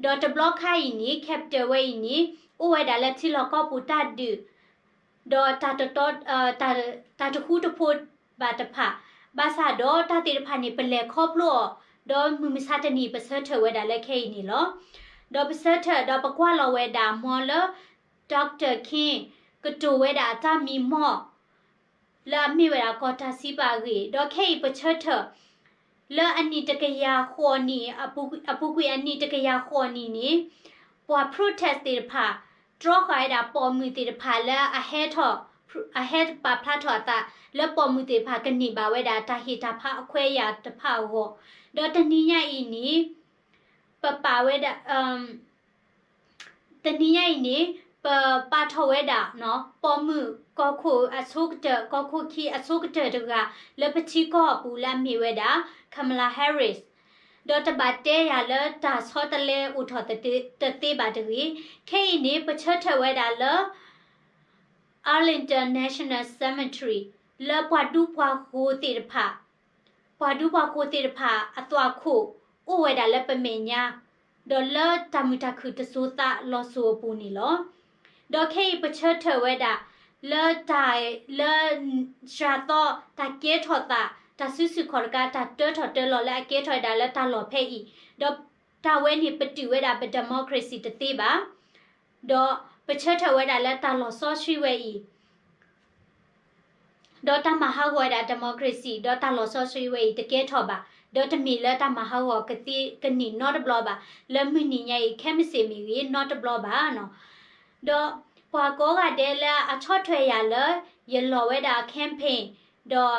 ဒီးတဘျီခါအံၤန့ၣ် capital ဝဲအံၤန့ၣ် အိၣ်ဝဲဒၣ်လၢထံလီၢ်ကီၢ်ပူၤတၢ်ဒုး ဒီးတၢ်တတီ, တၢ်တဃူတဖိးဘၣ်တဖၣ်, ဘၣ်ဆၣ်ဒီးတၢ်သ့ၣ်တဖၣ်န့ၣ် ပလဲၤခီဖျိအီၤ, ဒီးမုၢ်မဆါတနံၤပဆၢထၢၣ်ဝဲဒၣ်လၢခဲအံၤန့ၣ်လီၤ. ဒီးပဆၢထၢၣ်ဒီးပကွၢ်လီၤဝဲဒၣ်မ်လၢ Doctor King ကတိၤဝဲဒၣ်အတၢ်မံမီၢ် လၢအမ့ၢ်ဝဲဒၣ်ကီၢ်တၢ်စံးပာ်အဂ့ၢ်, ဒီးခဲအံၤပဆၢထၢၣ် လၢအနံၣ်တကယၤဃိးနံၣ်, အပူၤကွံာ်အနံၣ်တကယၤဃိးနံၣ်န့ၣ် ပှၤ protest သ့ၣ်တဖၣ် တြီဃာ်ဝဲဒၣ်ပိာ်မုၣ်သ့ၣ်တဖၣ်လၢအဟဲထီၣ်, အဟဲပာ်ဖျါထီၣ်အသး လၢပိာ်မုၣ်သ့ၣ်တဖၣ်ကန့ၢ်ဘၣ်ဝဲဒၣ်တၢ်ဟ့ၣ်တၢ်ဖးအခွဲးအယာ်တဖၣ်အဂီၢ်, ဒီးတနံၤညါအံၤန့ၣ် ပပာ်ဝဲဒၣ် တနံၤညါအံၤန့ၣ် ပပာ်ထီၣ်ဝဲဒၣ် ပိာ်မုၣ်ကီၢ်ခိၣ်အဆိကတၢၢ်, ကီၢ်ခိၣ်ခံအဆိကတၢၢ်တဂၤ လၢပထံကီၢ်အပူၤလၢအမ့ၢ်ဝဲဒၣ် Kamala Harris, ဒီးတဘၣ်တဲယၤလၢတၢ်ဆီတလဲအိၣ်ထီၣ်တ, တသ့ဘၣ်တဂ့ၤ. ခဲအံၤန့ၣ် ပဆၢထၢၣ်ဝဲဒၣ်လၢ Arlington National Cemetery လၢပှၤဒူပှၤဃိၤသ့ၣ်တဖၣ် ပှၤဒူပှၤဃိၤသ့ၣ်တဖၣ်အသွၣ်ခိၣ် အိၣ်ဝဲဒၣ်လၢပမဲာ်ညါ, ဒီးလၢတၢ်မုာ်တၢ်ခုၣ်တစိၤသးလီၤစိၤအပူၤန့ၣ်လီၤ. ဒီးခဲအံၤပဆၢထၢၣ်ဝဲဒၣ် လၢတၢ်, လၢစှၤသီတၢ်ကဲထီၣ်သး, တၢ်စုဆူၣ်ခီၣ်တကး တၢ်တၢထီၣ်တၢလီၤလၢအကဲထီၣ်ဝဲဒၣ်လၢတၢ်လီၢ်ဖဲအံၤ, ဒီးတၢ်ဝဲန့ၣ်ပတုာ်ဝဲဒၣ်ပ democracy တသ့ဘၣ်. ဒီးပဆၢထၢၣ်ဝဲဒၣ်လၢတၢ်လီၤစီဆှံဝဲအံၤ ဒီးတၢ်မၤဟးဂီၤဝဲဒၣ် democracy ဒီးတၢ်လီၤစီဆှံဝဲအံၤတကဲထီၣ်ဘၣ်, ဒီးတမ့ၢ်လၢတၢ်မၤဟးဂီၤကသ့ကန့ၢ်နီတဘျီဘၣ်, လၢမုၢ်နံၤညါအံၤ ခဲမုၢ်ဆ့ၣ်မ့ၢ်ဂ့ၤနီတဘျီဘၣ်နီၤ. ဒီးပှၤကိးဂၤဒဲးလၢအဆီၣ်ထွဲယၤလၢ ယလီၤဝဲဒၣ် campaign ဒီး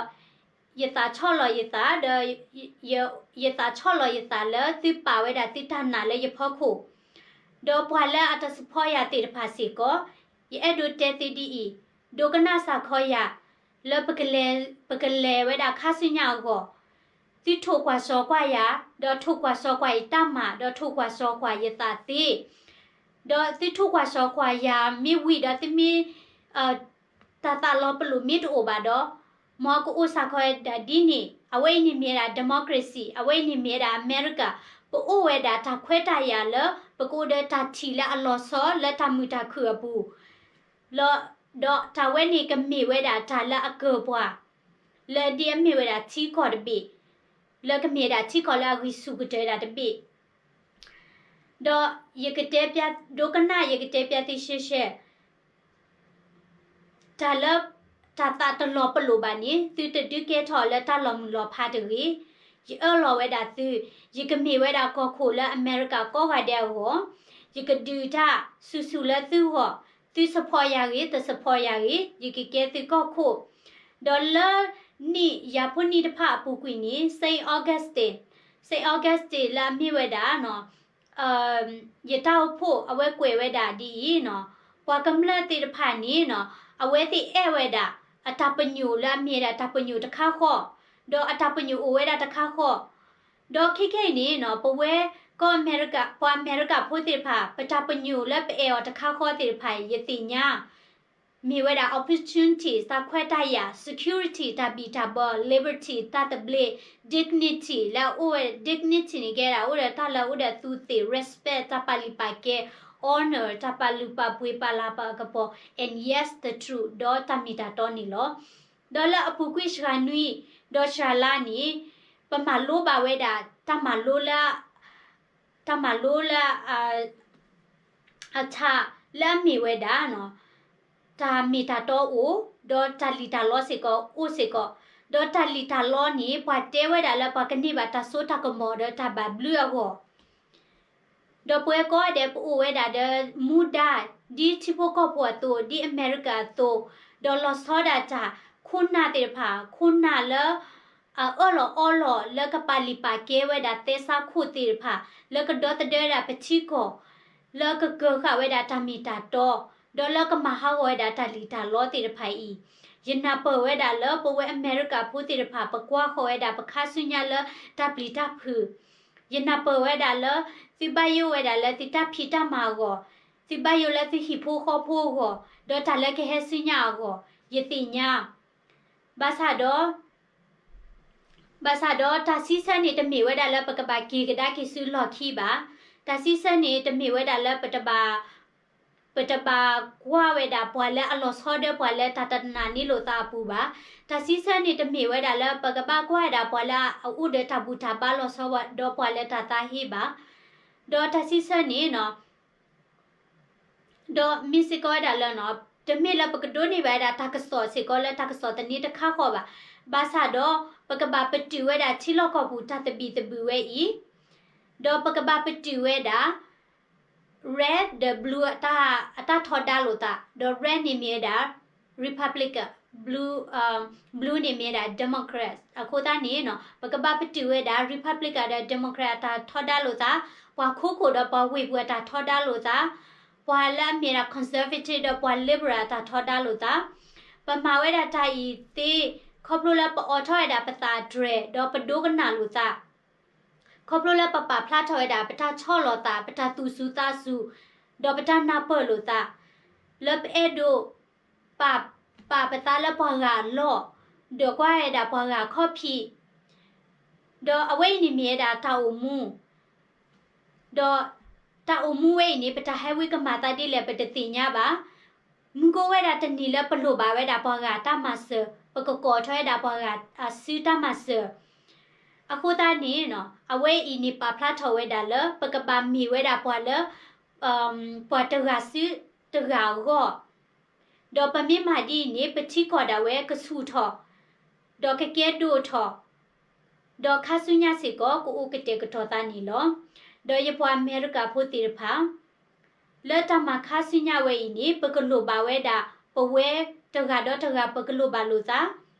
ယသးဆီၣ်လီၤယသး, ဒီးယသးဆီၣ်လီၤယသးလၢသုပာ်ဝဲဒၣ်သုတၢ်နာ်လၢယဖီခိၣ်, ဒီးပှၤလၢအတ support ယၤသ့ၣ်တဖၣ်စ့ၢ်ကီး, ယအဲၣ်ဒိးတဲသုဒ်အံၤ, ဒိကနၣ်စၢ်ခီယၤ, လၢပကလဲၤ, ပကလဲၤဝဲဒၣ်ခါဆူညါအဂီၢ်, သုထိၣ်ကွၢ်စီကွၢ်ယၤ, ဒီးထိၣ်ကွၢ်စီကွၢ်ယတၢ်မၤ, ဒီးထိၣ်ကွၢ်စီကွၢ်ယသးသ့, ဒီးသုထိၣ်ကွၢ်စီကွၢ်ယၤမ့ၢ်ဝံၤဒီးသုမ့ၢ် တၢ်သးလီၤပလိာ်မ့ၢ်တအိၣ်ဘၣ်ဒီး, မ်ကအိၣ်စၢ်ခီဒၣ်ဒ်န့ၣ်, အဝဲအံၤန့ၣ်မ့ၢ်ဝဲဒၣ် democracy, အဝဲအံၤန့ၣ်မ့ၢ်ဝဲဒၣ်အမဲရကၤ, ပအိၣ်ဝဲဒၣ်တၢ်ခွဲးတၢ်ယာ်လၢ ပကအိၣ်ဒီးတၢ်ထံၣ်လၢအလီၤဆီလၢတၢ်မုာ်တၢ်ခုၣ်အပူၤ, ဒီးတၢ်ဝဲန့ၣ်ကမ့ၢ်ဝဲဒၣ်တၢ်လၢအကၢၤပှၤ, လၢဒ်အမ့ၢ်ဝဲဒၣ်ထံကီၢ်တဘ့ၣ် လၢကမ့ၢ်ဝဲဒၣ်ထံကီၢ်လၢအဂံၢ်ဆူၣ်ကတၢၢ်ဒၣ်တဘ့ၣ်, ဒီးယကတဲပျး, ဒိကနၣ် ယကတဲပျးသုရှဲရှဲ တၢ်လၢ တၢ်သးတလီၤပလိာ်ဘၣ်န့ၣ် သုတဒုးကဲထီၣ်လၢတၢ်လီၤမုၢ်လီၤဖးတဂ့ၤ. ယအၢၣ်လီၤဝဲဒၣ်သု, ယကမ့ၢ်ဝဲဒၣ်ကီၢ်ခိၣ်လၢအမဲရကၤကိးဂၤဒဲးအဂီၢ်, ယကဒုးတၢ်ဆူၣ်ဆူၣ်လၢသုဂီၢ်, သု support ယၤဂ့ၤ, တ support ယၤဂ့ၤ, ယကကဲသုကီၢ်ခိၣ်. ဒီးလၢနံၣ်ယၤဖိနံၣ်တဖၣ်အပူၤကွံာ်န့ၣ် Saint Augustine, Saint Augustine လၢအမ့ၢ်ဝဲဒၣ် ယတၢ်အိၣ်ဖှိၣ်အဝဲကွဲးဝဲဒၣ်ဒ်အံၤနီၤ, ပှၤကမျၢၢ်သ့ၣ်တဖၣ်န့ၣ်နီၤ, အဝဲသ့ၣ်အဲၣ်ဝဲဒၣ် အတၢ်ပညိၣ်လၢအမ့ၢ်ဝဲဒၣ်တၢ်ပညိၣ်တခါဃီ, ဒီးအတၢ်ပညိၣ်အိၣ်ဝဲဒၣ်တခါဃီ, ဒီးခဲခဲအံၤန့ၣ်နီၤ, ပဝဲကီၢ်အမဲရကၤ, ပှၤအမဲရကၤဖိသ့ၣ်တဖၣ် ပတၢ်ပညိၣ်လၢပအဲၣ်အီၤတခါဃီသ့ၣ်တဖၣ် ယသ့ၣ်ညါ မ့ၢ်ဝဲဒၣ် opportunity တၢ်ခွဲးတၢ်ယာ်, security တၢ်ဘံၣ်တၢ်ဘၢ, liberty တၢ်သဘျ့, dignity လၢအအိၣ်ဝဲ dignity န့ၣ်ကဲဒၣ် အိၣ်ဒီးတၢ်လၢအအိၣ်ဒီးသူးသ့ၣ်, respect တၢ်ပာ်လုၢ်ပာ်ကဲ, honor တၢ်ပာ်လုၢ်ပာ်ပှ့ၤပာ်လၤပာ်ကပီၤ, and yes the truth ဒီးတၢ်မ့ၢ်တၢ်တီန့ၣ်လီၤ. ဒီးလၢအပူၤကွံာ်စှၤနွံ ဒီးစှၤလါန့ၣ် ပမၤလိဘၣ်ဝဲဒၣ် တၢ်မၤလိလၢ တၢ်မၤလိလၢ အထးလၢအမ့ၢ်ဝဲဒၣ် တၢ်မ့ၢ်တၢ်တီအိၣ်, ဒီးတၢ်လံၣ်တၢ်လီစ့ၢ်ကီးအိၣ်စ့ၢ်ကီး, ဒီးတၢ်လံၣ်တၢ်လီန့ၣ် ပှၤတဲဝဲဒၣ်လၢပှၤကန့ၢ်ဘၣ်တၢ်စိတၢ်ကမီၤဒီးတၢ်ဘၣ်ဘျုးအဂီၢ် ဒီးပဝဲကိးဂၤဒဲးပအိၣ်ဝဲဒၣ်ဒီးမူဒါ ဒ်ထံဖိကီၢ်ဖိအသိး, ဒ်အမဲရကၤအသိး, ဒီးလီၤဆီဒၣ်တၢ် ခိၣ်နၢ်သ့ၣ်တဖၣ်, ခိၣ်နၢ်လၢ အအၢၣ်လီၤအီလီၤလၢကပာ်လုၢ်ပာ်ကဲဝဲဒၣ်သဲစးခိၣ်သ့ၣ်တဖၣ်, လၢကဒီသဒၢဝဲဒၣ်ပထံကီၢ် လၢကကၢၤဃာ်ဝဲဒၣ်တၢ်မ့ၢ်တၢ်တီ, ဒီးလၢကမၤဟးဂီၤဝဲဒၣ်တၢ်လံၣ်တၢ်လီသ့ၣ်တဖၣ်အံၤ, ယနၢ်ပၢၢ်ဝဲဒၣ်လၢပဝဲအမဲရကၤဖိသ့ၣ်တဖၣ် ပကွၢ်ဃီၤဝဲဒၣ်ပခါဆူညါလၢတၢ်ပျံၤတၢ်ဖုး, ယနၢ်ပၢၢ်ဝဲဒၣ်လၢ သုဘၣ်ယိၣ်ဝဲဒၣ်လၢသုတၢ်ဖံးတၢ်မၤအဂီၢ်, သုဘၣ်ယိၣ်လၢသုဟံၣ်ဖိဃီဖိအဂီၢ်, ဒီးတၢ်လၢကဟဲဆူညါအဂီၢ်, ယသ့ၣ်ညါ ဘၣ်ဆၣ်ဒီး ဘၣ်ဆၣ်ဒီးတၢ်စံးဆၢန့ၣ်တမ့ၢ်ဝဲဒၣ်လၢပကဘၣ်က့ၤကဒါက့ၤဆူလီၢ်ခံဘၣ်. တၢ်စံးဆၢန့ၣ်တမ့ၢ်ဝဲဒၣ်လၢပတဘၣ် ပတဘၣ်ကွၢ်ဝဲဒၣ်ပှၤလၢအလီၤဆီဒီးပှၤလၢတၢ်တနာ်န့ၢ်လိာ်သးအပူၤဘၣ်. တၢ်စံးဆၢန့ၣ်တမ့ၢ်ဝဲဒၣ်လၢပကဘၣ်ကွၢ်ဝဲဒၣ်ပှၤလၢအအိၣ်ဒီးတၢ်ဘူၣ်တၢ်ဘါလီၤဆီဒီးပှၤလၢတၢ်သးဟ့ဘၣ်. ဒီးတၢ်စံးဆၢန့ၣ်နီၤ ဒီးမ့ၢ်စ့ၢ်ကီးဝဲဒၣ်လၢနီၤ, တမ့ၢ်လၢပကဒိးန့ၢ်ဘၣ်ဝဲဒၣ်တၢ်ကစီၣ်စ့ၢ်ကီးလၢတၢ်ကစီၣ်သန့တခါဃီဘၣ်. ဘၣ်ဆၣ်ဒီး ပကဘၣ်ပတုာ်ဝဲဒၣ်ထံလီၢ်ကီၢ်ပူၤတၢ်သဘံၣ်သဘုၣ်ဝဲအံၤ, ဒီးပကဘၣ်ပတုာ်ဝဲဒၣ် red ဒီး blue အတၢ်ထီဒါလိာ်သး, ဒီး red န့ၣ်မ့ၢ်ဝဲဒၣ် Republican, blue, blue န့ၣ်မ့ၢ်ဝဲဒၣ် Democrat. အဃိသတးန့ၣ်နီၤ ပကဘၣ်ပတုာ်ဝဲဒၣ် Republican ဒီး Democrat အတၢ်ထီဒါလိာ်သး, ပှၤခိခိၣ်ဒီးပှၤဝ့ၢ်ပူၤအတၢ်ထီဒါလိာ်သး, ပှၤလၢအမ့ၢ်ဒၣ် conservative ဒီးပှၤ liberal အတၢ်ထီဒါလိာ်သး, ပမၤဝဲဒၣ်တၢ်အံၤသ့ ခီဖျိလၢပအိးထီၣ်ဝဲဒၣ်ပသးတြဲၤ ဒီးပဒိကနၣ်လိာ်သး ခီဖျိလၢပပာ်ဖျါထီၣ်ဝဲဒၣ် ပတၢ်ဆီၣ်လီၤသး ပတၢ်သူၣ်စူၤသးစူၤ ဒီးပတၢ်နၢ်ပၢၢ်လိာ်သး လၢပအဲၣ်ဒိး ပာ် ပာ်ပသးလၢပှၤဂၤအလီၢ် ဒီးကွၢ်ဝဲဒၣ်ပှၤဂၤအခီၣ်ဖံး ဒီးအဝဲအံၤန့ၣ်မ့ၢ်ဝဲဒၣ်တၢ်အိၣ်မူ ဒီးတၢ်အိၣ်မူဝဲအံၤန့ၣ် ပတၢ်ဟဲဝံကမၤသးဒ်လဲၣ် ပတသ့ၣ်ညါဘၣ်. မုၢ်ကအိၣ်ဝဲဒၣ်တနံၤလၢပလိၣ်ဘၣ်ဝဲဒၣ်ပှၤဂၤတၢ်မၤစၢၤ, ပကကိးထီၣ်ဝဲဒၣ်ပှၤဂၤအစုတၢ်မၤစၢၤ. အဃိသတးန့ၣ် အဝဲအံၤန့ၣ်ပာ်ဖျါထီၣ်ဝဲဒၣ်လၢ ပကဘၣ်မ့ၢ်ဝဲဒၣ်ပှၤလၢ ပှၤတဂၤစုတဂၤအဂီၢ်, ဒီးပမ့ၢ်မၤဒ်အံၤန့ၣ် ပထံကီၢ်ဒၣ်ဝဲကဆူၣ်ထီၣ်, ဒီးကကဲဒိၣ်ထီၣ်, ဒီးခါဆူညါစ့ၢ်ကီး ကအိၣ်ကတဲာ်ကတီၤသးန့ၣ်လီၤ. ဒီးယပှၤအမဲရကၤဖိသ့ၣ်တဖၣ် လၢတၢ်မၤခါဆူညါဝဲအံၤန့ၣ် ပကလိၣ်ဘၣ်ဝဲဒၣ် ပဝဲတဂၤဒီးတဂၤ ပကလိၣ်ဘၣ်လိာ်သး,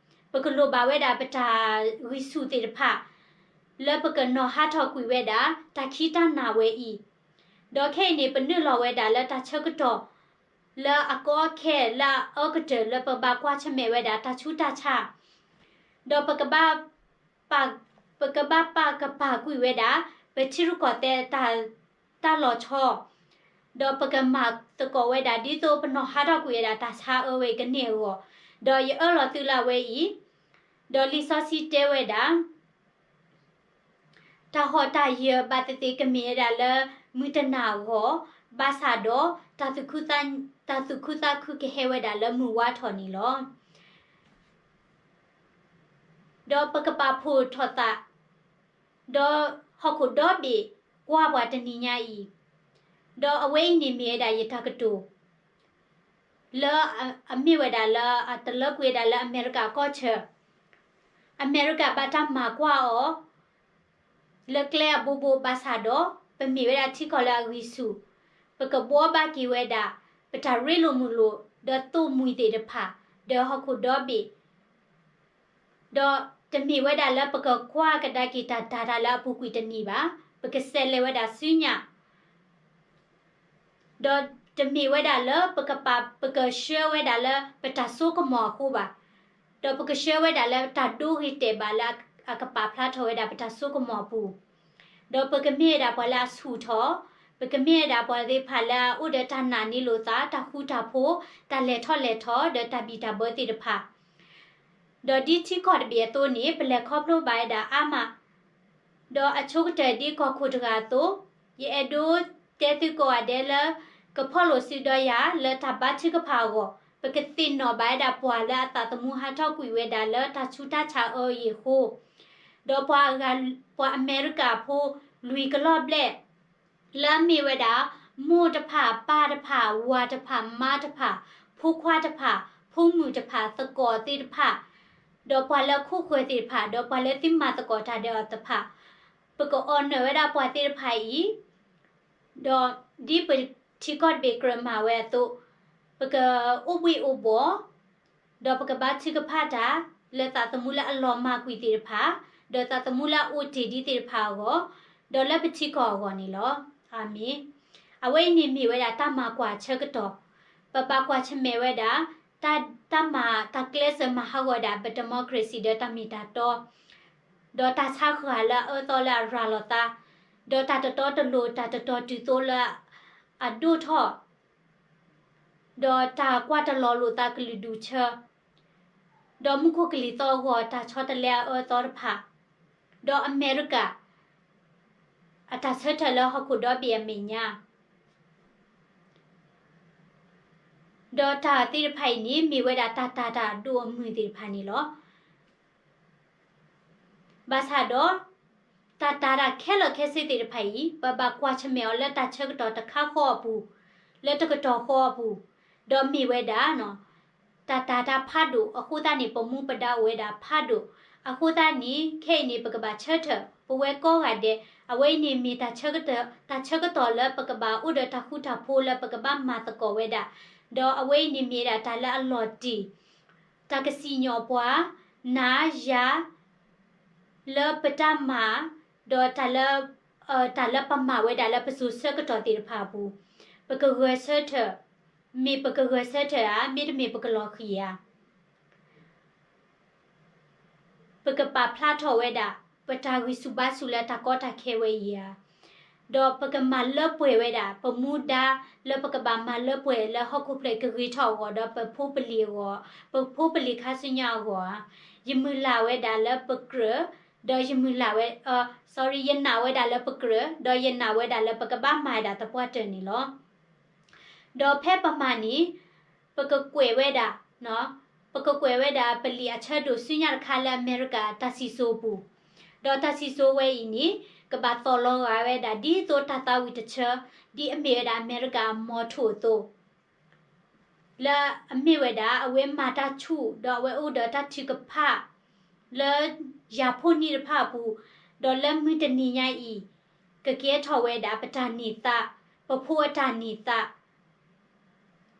ပကလိၣ်ဘၣ်ဝဲဒၣ်ပတၢ်ဂံၢ်ဆူၣ်သ့ၣ်တဖၣ် လၢပကနီၤဟးထီၣ်ကွံာ်ဝဲဒၣ် တၢ်ခံးတၢ်နၤဝဲအံၤ, ဒီးခဲအံၤန့ၣ် ပနုာ်လီၤဝဲဒၣ်လၢတၢ်ဆၢကတီၢ် လၢအကီအခဲလၢအအၢကတၢၢ်လၢပဘၣ်ကွၢ်ဆၢၣ်မဲာ်ဝဲဒၣ်တၢ်ဆူးတၢ်ဆါ, ဒီးပကဘၣ်ပာ် ပကဘၣ်ပာ်ကပာ်ကွံာ်ဝဲဒၣ် ပထံရူၢ်ကီၢ်သဲးတၢ် တၢ်လီၤဆီ, ဒီးပကမၤသကိးဝဲဒၣ် ဒ်သိးပနီၤဟးထီၣ်ကွံာ်ဝဲဒၣ်တၢ်ဆါအၢဝဲအံၤကန့ၢ်အဂီၢ်, ဒီးယအၢၣ်လီၤသုလၢအဝဲအံၤ ဒီးလံာ်စီဆှံတဲဝဲဒၣ် တၢ်ဟီၣ်တၢ်ယၢၤဘၣ်သ့ၣ်သ့ၣ်ကမ့ၢ်ဝဲဒၣ်လၢမုၢ်တနၤအဂီၢ်, ဘၣ်ဆၣ်ဒီး တၢ်သူၣ်ခုသးခုကဟဲဝဲဒၣ်လၢမုၢ်ဝါထီၣ်န့ၣ်လီၤ. ဒီးပကပာ်ဖှိၣ်ထီၣ်သး ဒီးဟီၣ်ခိၣ်ဒီဘ့ၣ်ကွၢ်ပှၤတနံၤညါအံၤ, ဒီးအဝဲအံၤန့ၣ်မ့ၢ်ဝဲဒၣ်ယတၢ်ကတိၤ လၢအမ့ၢ်ဝဲဒၣ်လၢ အတလၢကွံာ်ဝဲဒၣ်လၢအမဲရကၤကီၢ်ဆၢ, အမဲရကၤဘၣ်တၢ်မၤကွၢ်အီၤ လၢကျဲအဘိဘိဘၣ်ဆၣ်ဒီး ပမ့ၢ်ဝဲဒၣ်ထံကီၢ်လၢအဂံၢ်ဆူၣ်, ပကဘှီဘၣ်က့ၤဝဲဒၣ် ပတၢ်ရ့လိာ်မုာ်လိာ် ဒီးသိၣ်မှံၤသ့ၣ်တဖၣ် ဒီးဟီၣ်ခိၣ်ဒီဘ့ၣ် ဒီးတမ့ၢ်ဝဲဒၣ်လၢပကကွၢ်ကဒါက့ၤတၢ်တၤတၢ်လၢအပူၤကွံာ်တနံၤဘၣ်, ပကဆဲးလဲၤဝဲဒၣ်ဆူညါ, ဒီးတမ့ၢ်ဝဲဒၣ်လၢပကပာ် ပကဆှၢဝဲဒၣ်လၢပတၢ်စိကမီၤအဃိဘၣ်, ဒီးပကဆှၢဝဲဒၣ်လၢတၢ်ဒိဂ့ၤတဲာ်ဘၣ်လၢအကပာ်ဖျါထီၣ်ဝဲဒၣ်ပတၢ်စိကမီၤအပူၤ, ဒီးပကမ့ၢ်ဝဲဒၣ်ပှၤလၢအဆူၣ်ထီၣ်, ပကမ့ၢ်ဝဲဒၣ်ပှၤသ့ၣ်တဖၣ်လၢအအိၣ်ဒီးတၢ်နာ်န့ၢ်လိာ်သး, တၢ်ဃူတၢ်ဖိး, တၢ်လဲၤထီၣ်လဲၤထီ, ဒီးတၢ်ဘံၣ်တၢ်ဘၢသ့ၣ်တဖၣ် ဒီးဒ်ထံကီၢ်တဘ့ၣ်အသိးန့ၣ် ပလဲၤခီဖျိဘၣ်ဝဲဒၣ်အါမး, ဒီးအဆိကတၢၢ်ဒ်ကီၢ်ခိၣ်တဂၤအသိး, ယအဲၣ်ဒိးတဲသုကိးဂၤဒဲးလၢ ကဖီၣ်လိာ်စုဒီးယၤလၢတၢ်ဘါထုကဖၣ်အဂီၢ်, ပကသ့ၣ်နီၣ်ဘၣ်ဝဲဒၣ်ပှၤလၢအသးသမူဟးထီၣ်ကွံာ်ဝဲဒၣ်လၢတၢ်ဆူးတၢ်ဆါအၢအံၤအဃိ, ဒီးပှၤအဂၤ, ပှၤအမဲရကၤဖိလွံၢ်ကလီၢ်ဘျဲၣ် လၢအမ့ၢ်ဝဲဒၣ် မိၢ်တဖၣ်, ပၢ်တဖၣ်, ဝၤတဖၣ်, မါတဖၣ်, ဖိခွါတဖၣ်, ဖိမုၣ်တဖၣ်, သကိးသ့ၣ်တဖၣ်, ဒီးပှၤလၢခိၣ်ဃၢၤသ့ၣ်တဖၣ်, ဒီးပှၤလၢသုမၤသကိးတၢ်ဒီးအီၤတဖၣ်, ပကအိးနုာ်ဝဲဒၣ်ပှၤသ့ၣ်တဖၣ်အံၤ, ဒီးဒ်ပထံကီၢ်တဘ့ၣ်ကြၢးမၤဝဲအသိး, ပကအိၣ်ဘှံးအိၣ်ဘှီၣ်, ဒီးပကဘါထုကဖၣ်တၢ် လၢသးသမူလၢအလီၤမၢ်ကွံာ်သ့ၣ်တဖၣ်, ဒီးသးသမူလၢအအိၣ်တ့ၢ်ဒံးသ့ၣ်တဖၣ်အဂီၢ်, ဒီးလၢပထံကီၢ်အဂီၢ်န့ၣ်လီၤ. အၤမ့ၣ်. အဝဲအံၤန့ၣ်မ့ၢ်ဝဲဒၣ်တၢ်မၤကွၢ်ဆၢကတီၢ်, ပဘၣ်ကွၢ်ဆၢၣ်မဲာ်ဝဲဒၣ် တၢ်, တၢ်မၤတၢ်ကျဲးစၢးမၤဟးဂီၤဝဲဒၣ်ပ democracy ဒီးတၢ်မ့ၢ်တၢ်တီ, ဒီးတၢ်ဆါဃၢ်လၢအအၢသီလၢအရၤလီၤသး, ဒီးတၢ်တတီတလိၤ တၢ်တတီတုၤသိးလၢအဒိၣ်ထီၣ် ဒီးတၢ်ကွၢ်တလီၤလိာ်သးကလုာ်ဒူၣ်ဆၢ, ဒီးမူခိၣ်ကလံၤသီအဂီၢ်တၢ်ဆီတလဲအအၢအသီတဖၣ်, ဒီးအမဲရကၤ အတၢ်ဆၢထၢၣ်လၢဟီၣ်ခိၣ်ဒီဘ့ၣ်အမဲာ်ညါ, ဒီးတၢ်သ့ၣ်တဖၣ်အံၤန့ၣ် မ့ၢ်ဝဲဒၣ်တၢ်တၤတၢ်အဒိၣ်အမုၢ်သ့ၣ်တဖၣ်န့ၣ်လီၤ. ဘၣ်ဆၣ်ဒီး တၢ်တၤတၢ်ခဲလၢာ်ခဲဆ့သ့ၣ်တဖၣ်အံၤ ပဘၣ်ကွၢ်ဆၢၣ်မဲာ်အီၤလၢတၢ်ဆၢကတီၢ်တခါဃီအပူၤ, လၢတကတီၢ်ဃီအပူၤ, ဒီးမ့ၢ်ဝဲဒၣ် တၢ်တၤတၢ်ဖးဒိၣ်အဃိသတးန့ၣ် ပမူပဒါအိၣ်ဝဲဒၣ်ဖးဒိၣ်, အဃိသတးန့ၣ် ခဲအံၤန့ၣ် ပကဘၣ်ဆၢထၢၣ် ပဝဲကိးဂၤဒဲး, အဝဲအံၤန့ၣ်မ့ၢ်တၢ်ဆၢကတီၢ်, တၢ်ဆၢကတီၢ်လၢပကဘၣ်အိၣ်ဒီးတၢ်ဃူတၢ်ဖိးလၢပကဘၣ်မၤသကိးဝဲဒၣ်, ဒီးအဝဲအံၤန့ၣ်မ့ၢ်ဒၣ်တၢ်လၢအလီၤတံၢ် တၢ်ကစံၣ်ညီၣ်ပှၤ, နၤယၤ လၢပတၢ်မၤ, ဒီးတၢ်လၢ, တၢ်လၢပမၤဝဲဒၣ်လၢပစိၤဆၢကတီၢ်သ့ၣ်တဖၣ်အပူၤ, ပကဂဲၤဆၢထၢၣ်, မ့ၢ်ပကဂဲၤဆၢထၢၣ်ဧါ, မ့တမ့ၢ်ပကလီၤဃံၤဧါ. ပကပာ်ဖျါထီၣ်ဝဲဒၣ် ပတၢ်ဂံၢ်ဆူၣ်ဘါဆူၣ်လၢတၢ်ကီတၢ်ခဲဝဲအံၤဧါ. ဒီးပကမၤလၢပှဲၤဝဲဒၣ် ပမူဒါလၢပကဘၣ်မၤလၢပှဲၤလၢဟီၣ်ခိၣ်ဖျၢၣ်ကဂ့ၤထီၣ်အဂီၢ် ဒီးပဖိပလံၤအဂီၢ်, ပဖိပလံၤခါဆူညါအဂီၢ်ဧါ. ယမုၢ်လၢ်ဝဲဒၣ်လၢပကြၢး, ဒီးယမုၢ်လၢ်ဝဲ, sorry, ယနာ်ဝဲဒၣ်လၢပကြၢး, ဒီးယနာ်ဝဲဒၣ်လၢပကဘၣ်မၤဝဲဒၣ်သပှၢ်တၢၢ်န့ၣ်လီၤ. ဒီးဖဲပမၤန့ၣ် ပကကွဲးဝဲဒၣ်, ပကကွဲးဝဲဒၣ်ပလံာ်အဆၢဒိၣ်ဆူညါတခါလၢအမဲရကၤတၢ်စံၣ်စိၤအပူၤ, ဒီးတၢ်စံၣ်စိၤဝဲအံၤန့ၣ် ကဘၣ်သီၣ်လီၤဂာ်ဝဲဒၣ်ဒ်သိးတၢ်သးဝံၣ်တဆၢ, ဒ်အမ့ၢ်ဝဲဒၣ်အမဲရကၤအမီၤထိၣ်အသိး လၢအမ့ၢ်ဝဲဒၣ် အဝဲမၤတၢ်ဆူၣ် ဒီးအဝဲအိၣ်ဒီးတၢ်ထုကဖၣ် လၢယၤဖိနံၣ်တဖၣ်အပူၤ, ဒီးလၢမုၢ်တနံၤညါအံၤ ကကဲထီၣ်ဝဲဒၣ်ပတၢ်န့ၢ်သါ, ပဖိအတၢ်န့ၢ်သါ,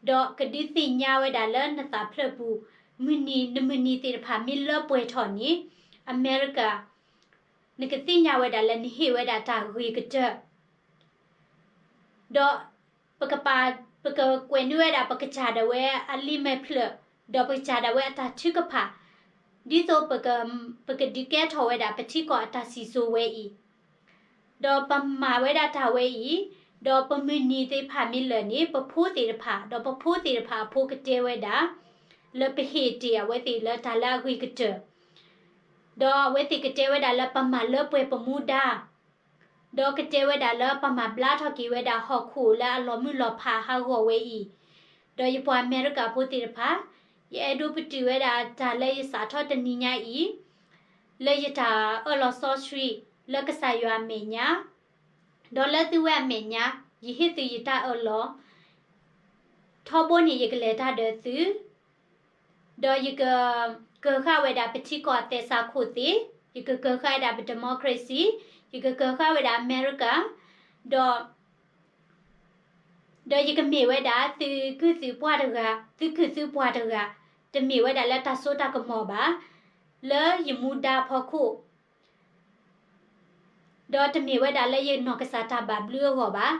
ဒီးကဒုးသ့ၣ်ညါဝဲဒၣ်လၢနသးဖျၢၣ်ပူၤ, မုၢ်နံၤ, နမုၢ်နံၤသ့ၣ်တဖၣ်မ့ၢ်လၢပှဲၤထီၣ်န့ၣ်, အမဲရကၤ နကသ့ၣ်ညါဝဲဒၣ်လၢနဟ့ၣ်ဝဲဒၣ်တၢ်ဂ့ၤကတၢၢ် ဒီးပကပာ်, ပကကွဲးန့ၢ်ဝဲဒၣ် ပကစၢ်ဒၣ်ဝဲအလံာ်မဲာ်ဖျၢၣ်, ဒီးပကစၢ်ဒၣ်ဝဲအတၢ်ထုကဖၣ်, ဒ်သိးပက, ပကဒုးကဲထီၣ်ဝဲဒၣ်ပထံကီၢ်အတၢ်စံၣ်စိၤဝဲအံၤ, ဒီးပမၤဝဲဒၣ်တၢ်ဝဲအံၤ, ဒီးပမုၢ်နံၤသ့ၣ်တဖၣ်မ့ၢ်လၢာ်န့ၣ် ပဖိသ့ၣ်တဖၣ်, ဒီးပဖိသ့ၣ်တဖၣ်အဖိကတဲဝဲဒၣ်, လၢပဟ့ၣ်တ့ၢ်အဝဲသ့ၣ်လၢတၢ်လၢအဂ့ၤကတၢၢ် ဒီးအဝဲသ့ၣ်ကတဲဝဲဒၣ်လၢပမၤလၢပှဲၤပမူဒါ, ဒီးကတဲဝဲဒၣ်လၢပမၤဘျါထီၣ်က့ၤဝဲဒၣ်ဟီၣ်ခိၣ်လၢအလီၤမုၢ်လီၤဖးဟးဂီၤဝဲအံၤ, ဒီးယပှၤအမဲရကၤဖိသ့ၣ်တဖၣ်, ယအဲၣ်ဒိးပတုာ်ဝဲဒၣ်တၢ်လၢယစးထီၣ်တနံၤညါအံၤ, လၢယတၢ်အၢၣ်လီၤစီဆှံ လၢကစၢ်ယွၤအမဲာ်ညါ, ဒီးလၢသုဝဲအမဲာ်ညါ, ယဟ့ၣ်သုယတၢ်အၢၣ်လီၤ, ထီဘိန့ၣ်ယကလဲၤတၢ်ဒီးသု, ဒီးယကကၢၤဃာ်ဝဲဒၣ်ပထံကီၢ်အသဲစးခိၣ်သ့ၣ်, ယကကၢၤဃာ်ဝဲဒၣ်ပ democracy, ယကကၢၤဃာ်ဝဲဒၣ်အမဲရကၤ, ဒီး ဒီးယကမ့ၢ်ဝဲဒၣ်သုကုၢ်သုပှၢ်တဂၤ, သုကုၢ်သုပှၢ်တဂၤ, တမ့ၢ်ဝဲဒၣ်လၢတၢ်စိတၢ်ကမီၤဘၣ်, လၢယမူဒါအဖီခိၣ်, ဒီးတမ့ၢ်ဝဲဒၣ်လၢယနီၢ်ကစၢ်တၢ်ဘၣ်ဘျုးအဂီၢ်ဘၣ်,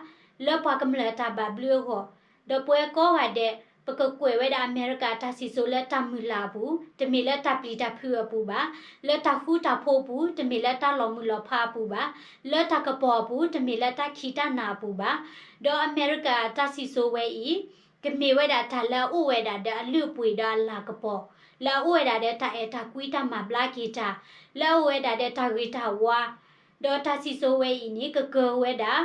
လၢပှၤကမျၢၢ်အတၢ်ဘၣ်ဘျုးအဂီၢ်, ဒီးပဝဲကိးဂၤဒဲး ပကကွဲးဝဲဒၣ်အမဲရကၤတၢ်စံၣ်စိၤလၢတၢ်မုၢ်လၢ်အပူၤ, တမ့ၢ်လၢတၢ်ပျံၤတၢ်ဖုးအပူၤဘၣ်, လၢတၢ်ဃူတၢ်ဖိးအပူၤ, တမ့ၢ်လၢတၢ်လီၤမုၢ်လီၤဖးအပူၤဘၣ်, လၢတၢ်ကပီၤအပူၤ, တမ့ၢ်လၢတၢ်ခံးတၢ်နၤအပူၤဘၣ်, ဒီးအမဲရကၤတၢ်စံၣ်စိၤဝဲအံၤ, ကမ့ၢ်ဝဲဒၣ်တၢ်လၢအအိၣ်ဝဲဒၣ်ဒီးအလုၢ်အပှ့ၤဒီးအလၤကပီၤ, လၢအအိၣ်ဝဲဒၣ်ဒီးတၢ်အဲၣ်တၢ်ကွံတၢ်မၤဘျါက့ၤတၢ်, လၢအအိၣ်ဝဲဒၣ်ဒီးတၢ်ဂ့ၤတၢ်ဝါ, ဒီးတၢ်စံၣ်စိၤဝဲအံၤန့ၣ် ကကၢၤဝဲဒၣ်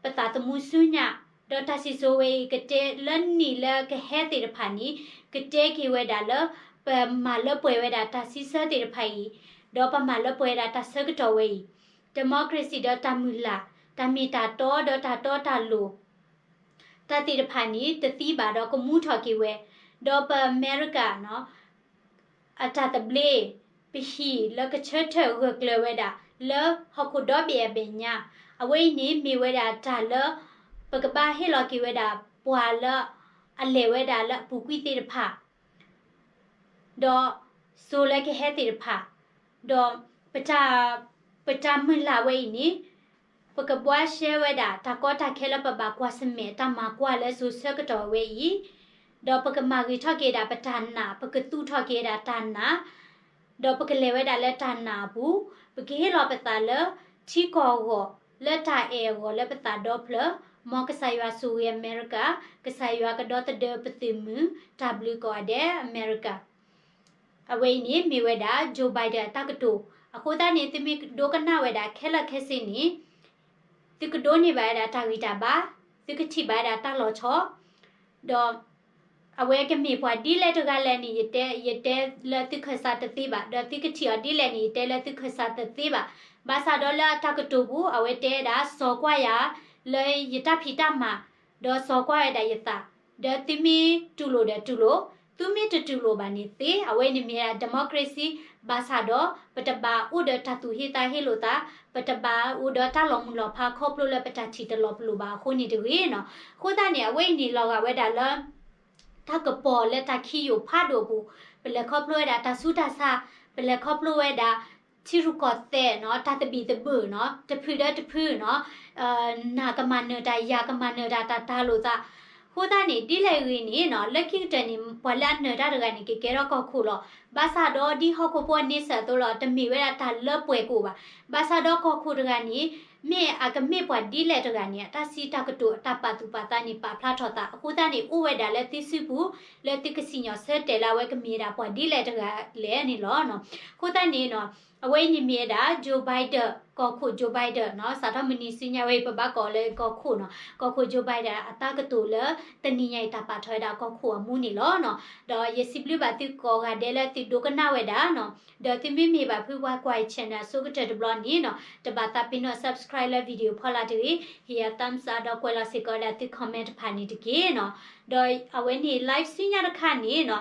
ပသးသမူဆူညါ, ဒီးတၢ်စံၣ်စိၤဝဲအံၤကတဲလၢနံၣ်လၢကဟဲသ့ၣ်တဖၣ်န့ၣ်, ကတဲက့ၤဝဲဒၣ်လၢ ပမၤလၢပှဲၤဝဲဒၣ်တၢ်စံးဆၢသ့ၣ်တဖၣ်အံၤ, ဒီးပမၤလၢပှဲၤဝဲဒၣ်တၢ်ဆၢကတီၢ်ဝဲအံၤ, democracy ဒီးတၢ်မုၢ်လၢ်, တၢ်မ့ၢ်တၢ်တီဒီးတၢ်တီတၢ်လိၤ တၢ်သ့ၣ်တဖၣ်န့ၣ် တသံဘၣ်ဒီးကမူထီၣ်က့ၤဝဲ, ဒီးပအမဲရကၤ အတၢ်သဘျ့, ပဟံၣ်လၢကဆၢထၢၣ်ဂၢၢ်ကျၢၤဝဲဒၣ် လၢဟီၣ်ခိၣ်ဒီဘ့ၣ်အမဲာ်ညါ, အဝဲအံၤန့ၣ်မ့ၢ်ဝဲဒၣ်တၢ်လၢ ပကဘၣ်ဟ့ၣ်လီၤက့ၤဝဲဒၣ်ပှၤလၢ အလဲၤဝဲဒၣ်လၢအပူၤကွံာ်သ့ၣ်တဖၣ် ဒီးစိၤလၢကဟဲသ့ၣ်တဖၣ်, ဒီးပတၢ်, ပတၢ်မုၢ်လၢ်ဝဲအံၤန့ၣ်, ပကဘှါရှဲဝဲဒၣ်တၢ်ကီတၢ်ခဲလၢပဘၣ်ကွၢ်ဆၢၣ်မဲာ်တၢ်မၤကွၢ်လၢစိၤဆၢကတီၢ်ဝဲအံၤ, ဒီးပကမၤဂ့ၤထီၣ်က့ၤဒၣ်ပတၢ်နာ်, ပကသူၣ်ထီၣ်က့ၤဒၣ်တၢ်နာ်, ဒီးပကလဲၤဝဲဒၣ်လၢတၢ်နာ်အပူၤ, ပကဟ့ၣ်လီၤပသးလၢ ထံကီၢ်အဂီၢ်, လၢတၢ်အဲၣ်အဂီၢ်လၢပသးဒီဖျၢၣ်, မ်ကစၢ်ယွၤဆိၣ်ဂ့ၤအမဲရကၤ, ကစၢ်ယွၤကဒီသဒၢပသုးမုၢ်, တၢ်ဘျုးကိးဂၤဒဲးအမဲရကၤ အဝဲအံၤန့ၣ်မ့ၢ်ဝဲဒၣ် Joe Biden အတၢ်ကတိၤ, အဃိသတးန့ၣ် သုမ့ၢ်ဒိကနၣ်ဝဲဒၣ်ခဲလၢာ်ခဲဆ့န့ၣ်, သုကဒိးန့ၢ်ဘၣ်ဝဲဒၣ်တၢ်ဂံၢ်တၢ်ဘါ, သုကထံၣ်ဘၣ်ဝဲဒၣ်တၢ်လီၤဆီ, ဒီး အဝဲကမ့ၢ်ပှၤဒ်လဲၣ်တဂၤလဲၣ်န့ၣ် ယတဲ, ယတဲလၢသုခၢၣ်စးတသ့ဘၣ်, ဒီးသုကထံၣ်အီၤဒ်လဲၣ်န့ၣ် ယတဲလၢသုခၢၣ်စးတသ့ဘၣ်. ဘၣ်ဆၣ်ဒီးလၢအတၢ်ကတိၤပူၤ အဝဲတဲဝဲဒၣ် စိာ်ကွၢ်ယၤ လၢယတၢ်ဖံးတၢ်မၤ, ဒီးစိာ်ကွၢ်ဝဲဒၣ်ယသး, ဒီးသုမ့ၢ်တူၢ်လိာ်ဒီးတူၢ်လိာ်, သုမ့ၢ်တတူၢ်လိာ်ဘၣ်န့ၣ်သ့, အဝဲန့ၣ်မ့ၢ်ဒၣ် democracy, ဘၣ်ဆၣ်ဒီး ပတဘၣ်အိၣ်ဒီးတၢ်သူၣ်ဟ့သးဟ့လိာ်သး, ပတဘၣ်အိၣ်ဒီးတၢ်လီၤမုၢ်လီၤဖးခီဖျိလၢပတၢ်ထံၣ်တလီၤပလိာ်ဘၣ်အဃိန့ၣ်တဂ့ၤနီၤ. အဃိသတးန့ၣ် အဝဲအံၤန့ၣ်လီၤဂာ်ဝဲဒၣ်လၢ တၢ်ကပီၤလၢတၢ်ခံယိာ်ဖးဒိၣ်အပူၤ, ပလဲၤခီဖျိဝဲဒၣ်တၢ်ဆူးတၢ်ဆါ, ပလဲၤခီဖျိဝဲဒၣ် ထံရူၢ်ကီၢ်သဲးနီၤ, တၢ်သဘံၣ်သဘုၣ်နီၤ, တဖုဒီးတဖုနီၤ, နၤကမၤနၢၤတၢ်, ယၤကမၤနၢၤတၢ်, တၢ်တၢ်လိာ်သး. အဃိသတးန့ၣ် ဒ်လဲၣ်ဂ့ၤန့ၣ်နီၤ, လၢခံကတၢၢ်န့ၣ် ပှၤလၢအနၢၤတၢ်တဂၤန့ၣ် ကကဲထီၣ်ကီၢ်ခိၣ်လီၤ. ဘၣ်ဆၣ်ဒီးဒ်ဟီၣ်ခိၣ်ဖိအန့ဆၢၣ်အသိးလီၤ, တမ့ၢ်ဝဲဒၣ်တၢ်လၢပှဲၤကအိၣ်ဘၣ်. ဘၣ်ဆၣ်ဒီးကီၢ်ခိၣ်တဂၤန့ၣ် မ့ၢ်အကမ့ၢ်ပှၤဒ်လဲၣ်တဂၤန့ၣ် အတၢ်စံးတၢ်ကတိၤအတၢ်ပာ်သူၣ်ပာ်သးန့ၣ် ပာ်ဖျါထီၣ်သး. အဃိသတးန့ၣ် အိၣ်ဝဲဒၣ်လၢသုစုပူၤ လၢသုကစံၣ်ညီၣ်ဆၢတဲာ်လၢအဝဲကမ့ၢ်ဝဲဒၣ်ပှၤဒ်လဲၣ်တဂၤလဲၣ်န့ၣ်လီၤ. အဃိသတးန့ၣ်နီၤ, အဝဲအံၤန့ၣ်မ့ၢ်ဝဲဒၣ် Joe Biden ကီၢ်ခိၣ် Joe Biden နီၤ, စးထီၣ်မုၢ်နံၤဆူညါဝဲအံၤ ပဘၣ်ကိးလၢကီၢ်ခိၣ်နီၤ, ကီၢ်ခိၣ် Joe Biden အတၢ်ကတိၤလၢတနံၤညါအံၤတၢ်ပာ်ထီၣ်ဝဲဒၣ်ကီၢ်ခိၣ်အမူန့ၣ်လီၤနီၤ. ဒီးယစံးဘျုးဘၣ်သုကိးဂၤဒဲးလၢသုဒိကနၣ်ဝဲဒၣ်နီၤ, ဒီးသုမ့မ့ၢ်ဘၣ်ဖုပှၤကွၢ် channel အဆိကတၢၢ်တဘျီန့ၣ်နီၤ, တဘၣ်သးပ့ၤနီၣ် subscribe လၢ video ဖီလာ်တဂ့ၤ, ဟ့ၣ်ယၤ thumbs up ဒီးကွဲးလီၤစ့ၢ်ကီးဝဲဒၣ်သု comment တဖၣ်န့ၣ်တက့ၢ်နီၤ. ဒီးအဝဲန့ၣ် live ဆူညါတခါန့ၣ်နီၤ,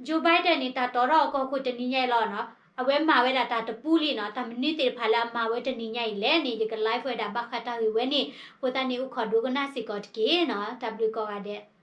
Joe Biden န့ၣ် တၢ်တီထီၣ်အကီၢ်ခိၣ်တနံၤညါအံၤလီၤနီၤ, အဝဲမၤဝဲဒၣ်တၢ်တပူလံနီၤ, တၢ်မနုၤသ့ၣ်တဖၣ်လၢအမၤဝဲတနံၤညါအံၤလဲၣ်န့ၣ် ယက live ဝဲဒၣ်ဘၣ်ဃးတၢ်ဂ့ၢ်ဝဲန့ၣ်, အဃိသတးန့ၣ် အိၣ်ခိးဒိကနၣ်စ့ၢ်ကီးတက့ၢ်နီၤ, တၢ်ဘျုးကိးဂၤဒဲး.